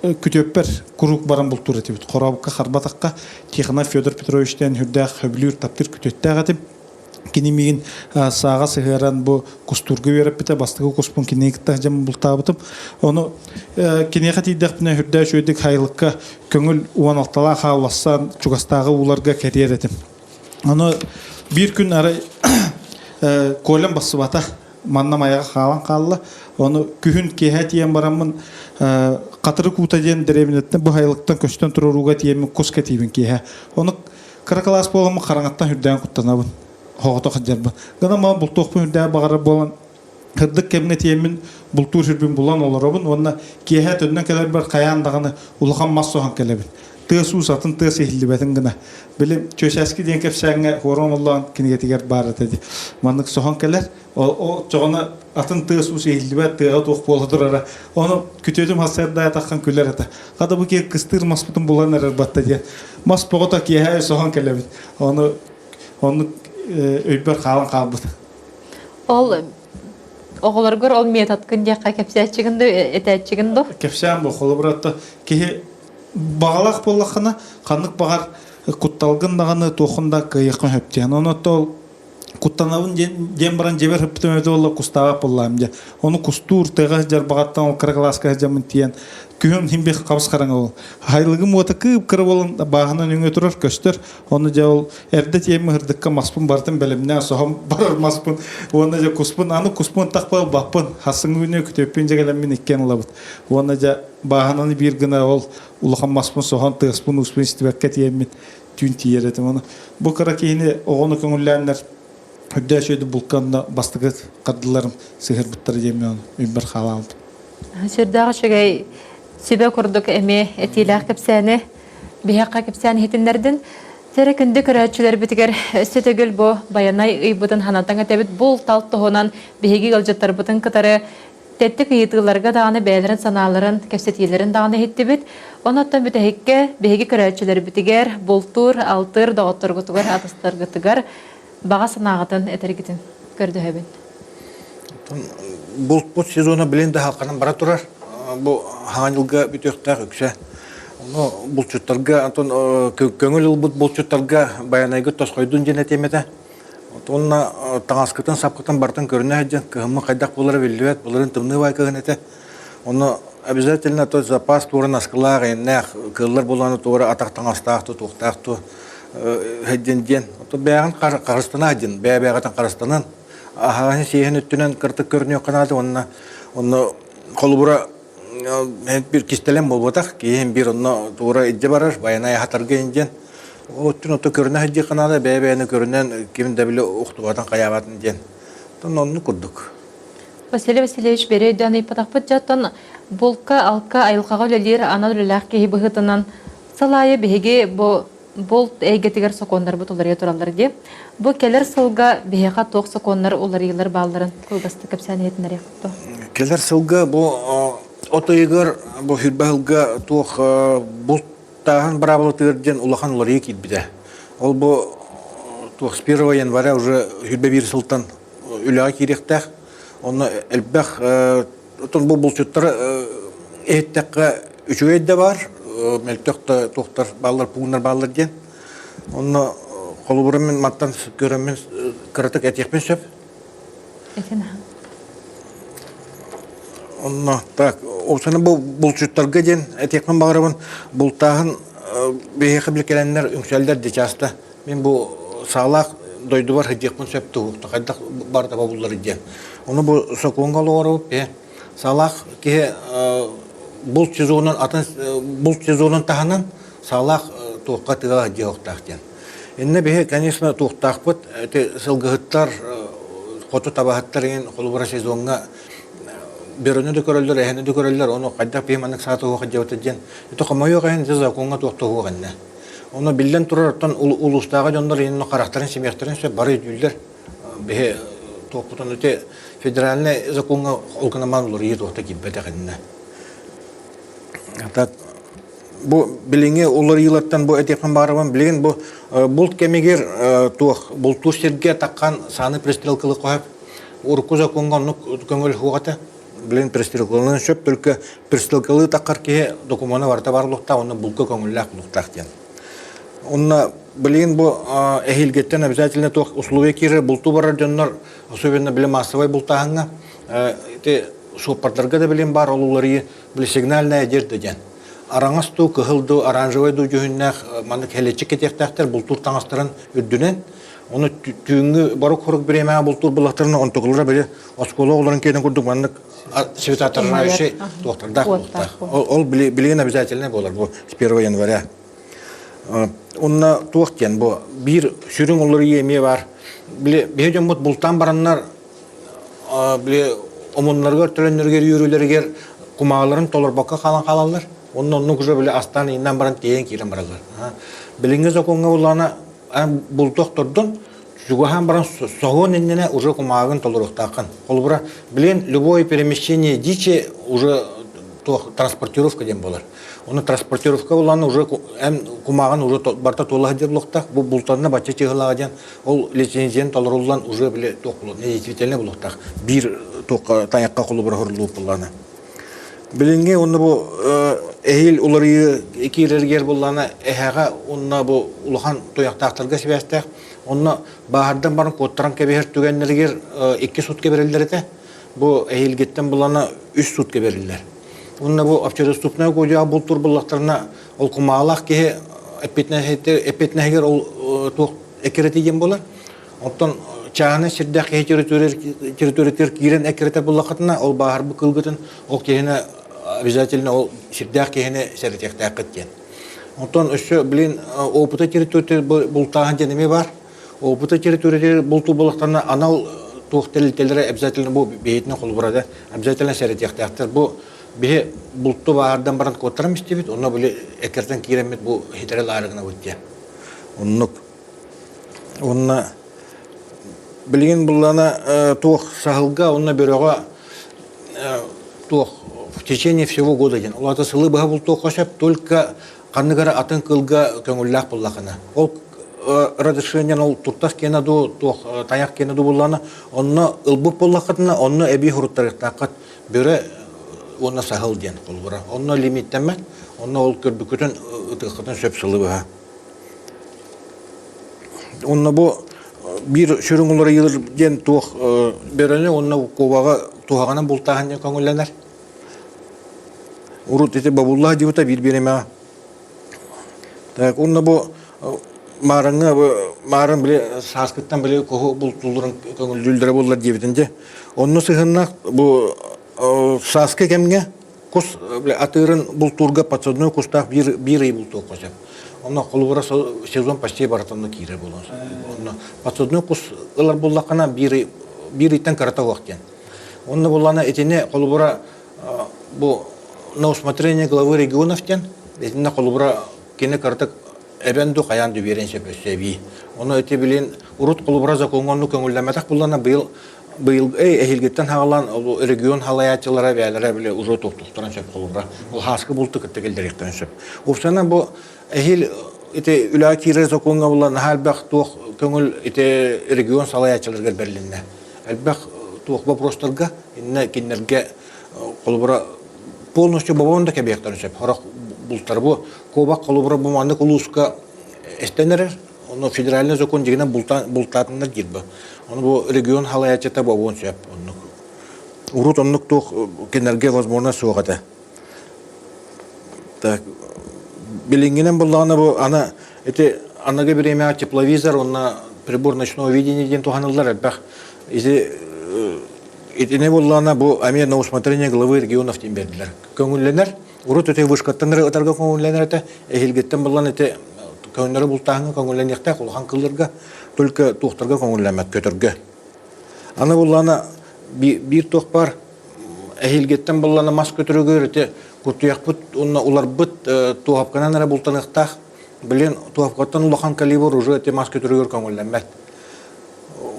күтүөппэр куруук баран бултуур этибит. Хорообукка харбатахха Тихонов Федор Петрович диэн үрдээх сөбүлүүр таптыыр күтүөттээх этим. Кини миигин сааҕа сыһыаран бу кустуурга үөрэппитэ, бастакы куспун кинини кытта сылдьан бултаабытым. Ону киниэхэ тиийдэхпинэ үрдээх үчүгэйдик хайылыкка көҥүл 16-лаах хааллассан чугастааҕы ууларга кэриэр этим. Ону биир күн арай Колям бассыбата манна Майаҕа хаалан хаалла. Ону күһүн киэһэ тиийэн бараммын Хатырык уута диэн дэриэбинэттэн бу хайылыктан көстөн турар ууга тиийэммин кус кэтиибин киэһэ. Ону кыра кылаас буоламмын хараҥаттан үрдээн куттанабын. Хоҕото сылдьарбын. Гынан маа бултуохпун үрдээн баҕарар буолан сырдык кэмҥэ тиийэммин бултуур сирбин булан олоробун уонна киэһэ төннөн кэлэрбэр хайаан даҕаны улахан мас соһон кэлэбин. Тыас-уус атын тыас иһиллибэтин гына. Били Чүөчээски диэн кэпсээҥҥэ Хуорон Оллоон кинигэтигэр баар этэ дии. Маннык соһон кэлэр. Оччоҕуна атын тыас-уус иһиллибэт, тыаҕа туох буола турара. Ону күтүөтүм сарсыарда таххан күлэр этэ. Хата бу киһи кыстыыр маспытын булан эрэр батта диэн. Мас боҕото киэһэ соһон кэлэбит. Ону оннук өйбөр хаалан хаалбыт. Ол оҕолоргор ол методкын диэххэ кэпсээччигин да этээччигин да? Кэпсээн бу холобура киһи баҕалаах буоллаххына ханнык баҕар кутталгын даҕаны туоххун да кыайыаххын сөп диэн. Онон ол. Куттанабын диэн, диэн баран дьиэбэр сыппытым эбитэ буолла кустаабат буоллаҕым дьэ. Ону кустуур тыаҕа сылдьар баҕаттан ол кыра кылааска сылдьаммын тиийэн күһүн иһин бих хабыс хараҥа ол. Хайылыгым уота кыып-кыра буолан бааһынан өҥө турар көстөр. Ону дьэ ол эрдэ тиийэммин ырдыкка маспын барытын бэлэмнээн соһон барар маспын уонна дьэ куспун аны куспун тахпа ылбаппын. Хассыҥҥы күнү күтүөппүн дьэ кэлэммин иккиэн ылабыт. Уонна дьэ бааһынаны биир гына ол улахан маспын соһон тыаспын-ууспун истибэккэ тиийэммин түүн тиийэр этим. Ону бу кыра киһини оҕону көҥүллээннэр үрдээ үчүгэйдик булка онно бастакы хардыларым сыһырбыттара диэн мен үйбэр хаалаабытым. Сүрдээх үчүгэй сүбэ курдук эмиэ этиилээх кэпсээни биһиэхэ кэпсээн иһитиннэрдин. Сэрэ күндү көрөөччүлэрбитигэр өссө төгүл бу Байанай ыйбытын ханатан этэбит бул-тал туһунан биһиги ыалдьыттарбытын кытары Тэттик ыйытыыларга даҕаны бэйэлэрин санааларын, кэпсэтиилэрин даҕаны иһиттибит. Онон бүтэһиккэ биһиги көрөөччүлэрбитигэр, бултуур, алтыыр доҕотторгутугар, атастаргытыгар баҕа санааҕытын этэргитин көрдөһөбүн. Булпут сезона билин да халканан бара турар. Бу хаҥан дьылга бүтүөхтээх үксэ. Ону булчуттарга, антон көҥүл ылбыт булчуттарга Байанайгыт тосхойдун диэн этиэм этэ. Уонна таҥаскытын, сапкытын барытын көрүнэ сылдьан, кыһыммыт хайдах буолара биллибэт, былырыын тымныы баай кыһын этэ. Онно обязательно то запас туора наскылаах, эмнээх, кыыллар буолааны туора атах таҥастаах ту, туохтаах ту сылдьан диэн. Ото бэйэҕин харыстана диэн, бэйэ-бэйэҕитин харыстанан, аһаҕаһын сиэһин өттүнэн кыртык көрүнүөххэ наада уонна онно холобура биир кистэлэҥ буолбатах, киһи биир онно туора илдьэ барар, байанай аһатарга диэн. Оттон ото көрүнэ сылдьыахха наада, бэйэ-бэйэни көрүнэн ким да били ухтубатын хайаабатын диэн. Оттон оннук курдук. Василий Васильевич бэри өйдөөн ыйпатахпыт дьоттон булка, алка, айылҕаҕа үлэлиир анал үлэлээх киһи быһыытынан сыл аайы биһиги бу булт эйгэтигэр сокуоннарбыт уларыйа тураллар дии. Бу кэлэр сылга биһиэхэ туох сокуоннар уларыйыылар баалларын кылгастык кэпсээн иһитиннэриэххит дуо? Кэлэр сылга бу от ыйыгар бу сүүрбэ сылга туох булт Тааһын быраабылатыгар диэн улахан уларыйыы киирбитэ. Ол бу туох с 1 января уже 21 сылтан үлэҕэ киириэхтээх. Онно элбэх отон бу булчуттары иһиттэххэ үчүгэй да баар, мөлтөх да туохтар бааллар, пууннар бааллар диэн. Онно холобура мин мантан көрөммүн кыратык этиэхпин сөп. Этин Онно так, осаны бу булчуттарга диэн этиэхпин баҕарабын. Бултааһын биһиэхэ били кэлэннэр үҥсэллэр дии часто. Мин бу саалаах дойдубар сылдьыахпын сөп туһуохта хайдах барыта бобуллар диэн. Ону бу сокуоҥҥа олоҕоробут киһи саалаах киһи булт сезонун атын булт сезонун таһынан саалаах туохха тыаҕа сылдьыахтаах диэн. Иннэ биһи, конечно, туохтаахпыт, ити сылгыһыттар, хоту табаһыттар иҥин холобура сезоҥҥа бөрөнү да көрөллөр, эһэни да көрөллөр, ону хайдах биһи маннык саата уһуох дьиэбитэ диэн. Ити хомойуох иһин ити закоҥҥа туох да уһуох иннэ. Ону биллэн турар, оттон улуустааҕы дьоннор иннин харахтарын симиэхтэрин сөп, бары өйдүүллэр. Биһи туохпутун ити федеральнай закоҥҥа ол гынан уларыйыы туох да киирбэтэх иннэ. Так бу билиҥҥи уларыйыылартан бу этиэхпин баҕарабын. Билигин бу булт кэмигэр туох бултуур сиргэ таххан сааны пристрелкалы хоһоп урукку закоҥҥа оннук көҥүл суох этэ. Билигин пристрелкалыан сөп, только пристрелкалыы таххар киһи докумуона барыта бар буолуохтаах, онно булка көҥүллээх буолуохтаах диэн. Онно билигин бу эһиилгиттэн обязательно туох условия киирэр бултуу барар дьоннор, особенно били массовай бултааһыҥҥа ити суоппардарга да билин баар ол уларыйыы били сигнальная одежда диэн. Араҥас дуу, кыһыл дуу, оранжевай дуу дьүһүннээх маннык хэлэччи кэтиэхтээхтэр бултуур таҥастарын үрдүнэн. Ону түүҥҥү борук-хорук бириэмэҕэ бултуур буллахтарына онтукулара били оскуола оҕолорун киэнин курдук маннык светоотражающий туохтардаах буолуохтаах. Ол билигин обязательно буолар бу с 1 января. Онно туох диэн бу биир сүрүн уларыйыы эмиэ баар. Били биһи дьоммут бултаан бараннар били омуннарыгар, төлөннөрүгэр, үөрүүлэригэр кумаҕаларын толорбокко хаалан хаалаллар. Онно оннук уже били астаан ииннэн баран тиэйэн киирэн бараллар. Билиҥҥи сокуоҥҥа буллаҕына булту охтордун, чугаһаан баран соһуон иннинэ уже кумааҕын толоруохтааххын. Холобура, билин любое перемещение дичи уже туох транспортировка диэн буолар. Ону транспортировка буллаҕына уже эн кумааҕын уже барыта туола сылдьар буолуохтаах. Бу бултанна бачча чыһылааҕа диэн ол лицензияны толоруллан уже били туох недействительный буолуохтаах. Биир туохха тайахха холобура хоруллубут буоллаҕына. Билиҥҥи уонна бу эһиил уларыйыы киирэригэр буоллаҕына эһэҕэ уонна бу улахан туйахтаахтарга сибээстээх. Онно бааһырдан баран куоттаран кэбиһэр түгэннэригэр икки сутка бэриллэр этэ. Бу эһиилгиттэн булана үс сутка бэриллэр. Уонна бу общедоступная угодьяҕа бултуур буллахтарына ол кумаалаах киһи эппиэтинэһигэр ол туох эккирэтии диэн буолар. Оттон чааһынай сирдээх киһи территориятыгар киирэн эккирэтэр буллаххытына ол бааһырбыт кыылгытын ол киһини обязательно ол сирдээх киһини сэрэтиэхтээххит диэн. Оттон өссө блин опыта территория бултааһын диэн эмиэ баар. Опыта территория бултуу буллахтарына анал туох тэрилтэлэрэ обязательно бу биһитинэн холобура да обязательно сэрэтиэхтээхтэр. Бу биһи булту бааһырдан баран куоттаран истибит, онно били эккиртэн киирэммит бу хитэрэ лаарыгынабыт диэн. Оннук. Уонна билигин буллана туох саһылга уонна бөрөҕө туох в течение всего года диэн. Ол аата сылы быһа бултуохха сөп, только ханнык эрэ атын кыылга көҥүллээх буллахына. Ол разрешениен ол туртас киэнэ дуу, туох тайах киэнэ дуу буллаҕына, онно ылбыт буоллаххытына, онно эбии суруттарыахтааххыт бөрө уонна саһыл диэн холобура. Онно лимиттэммэт, онно ол көрбүккүтүн ытыаххытын сөп сылы быһа. Онно бу биир сүрүн уларыйыылар диэн туох бөрөнү уонна кубаҕы туһаҕынан бултааһын диэн көҥүллэнэр. Урут ити бобуллаах диэбитэ биир бириэмэҕэ. Так, уонна бу маарыҥҥа маарын били сааскыттан били куһу бултуулларын көҥүллүүллэрэ буоллар диэбитин дьэ. Онно сыһыннаах бу сааскы кэмҥэ Кус атыырын бултуурга подсадной кустаах биир, биир ый бултуохха сөп. Онно холобура сезон почти барыта онно киирэр буолуон сөп. Онно подсадной кус ылар буоллаххына биир ый биир ыйтан кырата уох диэн. Онно буллана итини холобура бу на усмотрение главы регионов диэн итиннэ холобура кини кыратык эбэн ду хайаан ду биэрэн сөп өссө эбии. Ону ити билин урут холобура закоҥҥа онну көҥүллэммэтэх буллана быйыл быйыл эһиилгиттэн хаалан регион халайааччылара бэйэлэрэ били уже туохтуохтарын сөп холобура ол хааскы булту кытта киллэриэхтэрин сөп. Уопсайынан бу эһиил ити үлэҕэ киирэр сокуоҥҥа була наһаа элбэх туох көҥүл ити регион салайааччыларыгар бэрилиннэ. Элбэх туох вопростарга иннэ кинилэргэ холобура полностью бобон да кэбиэхтэрин сөп. Сорох бултары бу куобах холобура бу маннык улууска эстэн эрэр Ону федеральный закон дьигинэн бултаатыннар диир бу. Ону бу регион халайааччыта буолуон сөп оннук. Урут оннук туох кинилэргэ возможно суох этэ. Так билиҥҥинэн буллаҕына бу аны ити аныгы бириэмэҕэ тепловизор уонна прибор ночного видения диэн туһаныллар элбэх. Ити итини буллаҕына бу эмиэ на усмотрение главы регионов диэн биэрдилэр. Көҥүллэнэр. Урут ити вышкаттан эрэ ытарга көҥүллэнэр этэ. Эһиилгиттэн булан ити көҥүллэри бултааһыҥҥа көҥүллэниэхтээх улахан кылларга, только туохтарга көҥүллэммэт көтөргө. Аны буллаана биир туох баар эһиилгиттэн буллана мас көтөрүгэр ити куртуйахпыт уонна уларбыт туоһапканан эрэ бултаныахтаах. Билин туоһапкаттан улахан калибр уже ити мас көтөрүгэр көҥүллэммэт.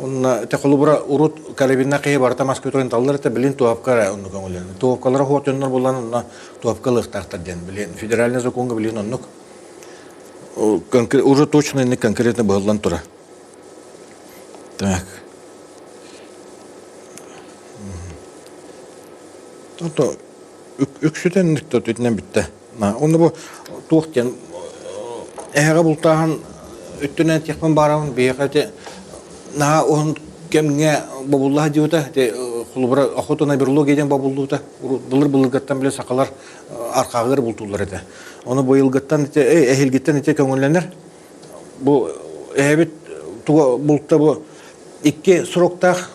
Онно ити холобура урут карабинна киһи барыта мас көтөрүн таллар этэ, билин туоһапка эрэ онно көҥүллэнэр. Туоһапкалара хуот дьоннор булан онно туоһапка ылыахтаахтар диэн. Билин федеральный законга билин оннук уже точно инник конкретно быһыллан турар. Так. То үксүтэн итинэн бүттэ. Онно бу туох диэн эһэҕэ бултааһын өттүнэн этиэхпин баарабын биһиэхэ ити наһаа уһун кэмҥэ бобуллаһа диэбитэ ити холобура охота на берлоги диэн бобуллубута былыр былыргаттан билэ сахалар архааҕыгар бултууллар этэ ону быйылгыттан ити эһиилгиттэн ити көҥүллэнэр бу эһэбит туга булта бу икки сроктаах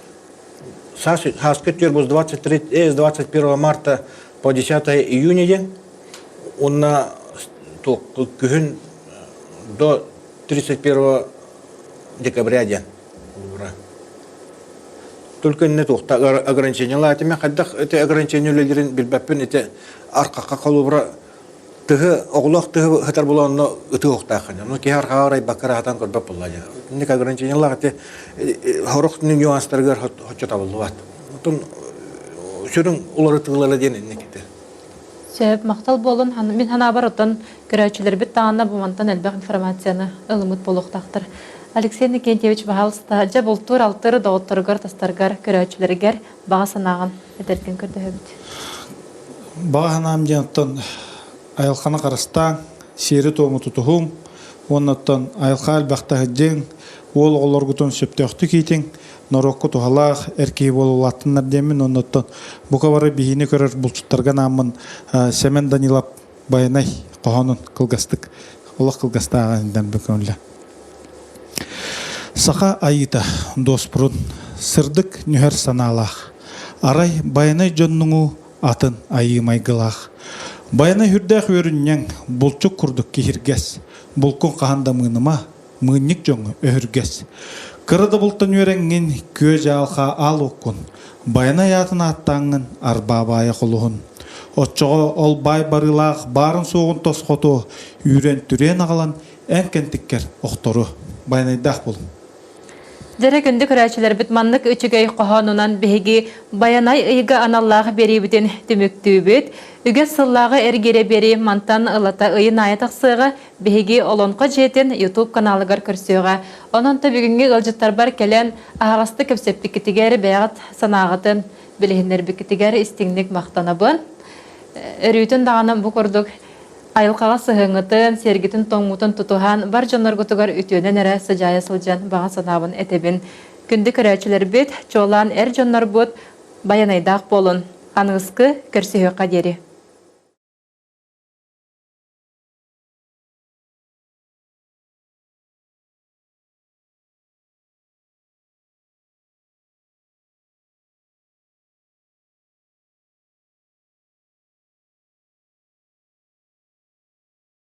Сааскы өттүгэр с 23, с 21 марта по 10 июня диэн уонна күһүн до 31 декабря диэн Только инне туохта ограничениелаах этим хайдах ити ограничение үлэлиирин билбэппин ити арқаққа холобура тыһы оҕолоох тыһы сытар була онно ытыахтааххын ону киһи арҕаҕа арайбакка ыраатан көрбөт буолла дьэ инник ограничениелаах ити сорох нюанстарыгар соччо табыллыбат оттон сүрүн уларытыылара диэн инник ити Сөп, махтал буолун. Мин санаабар оттон көрөөччүлэрбит даҕаны бу мантан элбэх информацияны ылыммыт буолуохтаахтар. Алексей Никентьевич, баһаалыста, дьэ бултуур-алтыыр доҕотторугар, тастаргар, көрөөччүлэригэр баҕа санааҕын этэргин көрдөһөбүт. Баҕа санаам диэн оттон айылҕаны харыстааҥ, сиэри-туому тутуһуҥ. Уонна оттон айылҕа элбэхтэ сылдьыҥ, уол оҕолоргутун сөптөөхтүк иитиҥ, норуокка туһалаах эр киһи буола улааттыннар диэммин уонна оттон бука бары биһиини көрөр булчуттарга анааммын Сэмэн Данилов Байанай хоһоонун кылгастык олох кылгастааҕын көҥүллэ. Саха айыыта дуоспурун сырдык нүһэр санаалаах. Арай Байанай дьоннуҥу атын айыы майгылаах. Байанай үрдээх үөрүнньэҥ, булчук курдук киһиргэс, булкун хаһан да мыыныма, мыынньык дьоҥҥо өһүргэс. Кыра да бултан үөрэҥҥин, күө-дьаалха аал уоккун, Байанай аатын ааттааҥҥын арбаа баайа холуһун. Оччоҕо ол баай барыылаах баарын-суоҕун тосхоту үүрэн-түрүөн аҕалан эн кэнтиккэр охтору. Байанайдаах булуҥ. Дьэрэ күндү көрөөччүлэрбит маннык үчүгэй хоһоонунан биһиги Байанай ыйга аналлаах биэриибитин түмүктүүбүт. Үгэс сыллааҕы эргиирэ биэрии мантан ылата ыйын аайы тахсыаҕа биһиги Олоҥхо дьиэтин YouTube каналыгар көрсүөҕэ. Онон та бүгүҥҥү ыалдьыттарбар кэлэн аһаҕастык кэпсэппиккитигэр бэйэҕит санааҕытын билиһиннэрбиккитигэр истиҥник махтанабын. Өрүүтүн даҕаны бу курдук айылҕаҕа сыһыаҥҥытын, сиэргитин-тоҥмутун тутуһан, бар дьонноргутугар үтүөнэн эрэ сыдьаайа сылдьан баҕа санаабын этэбин. Күндү көрөөччүлэрбит, чуолаан эр дьоннорбут байанайдаах буолун. Аныгыскы көрсүһүөххэ диэри.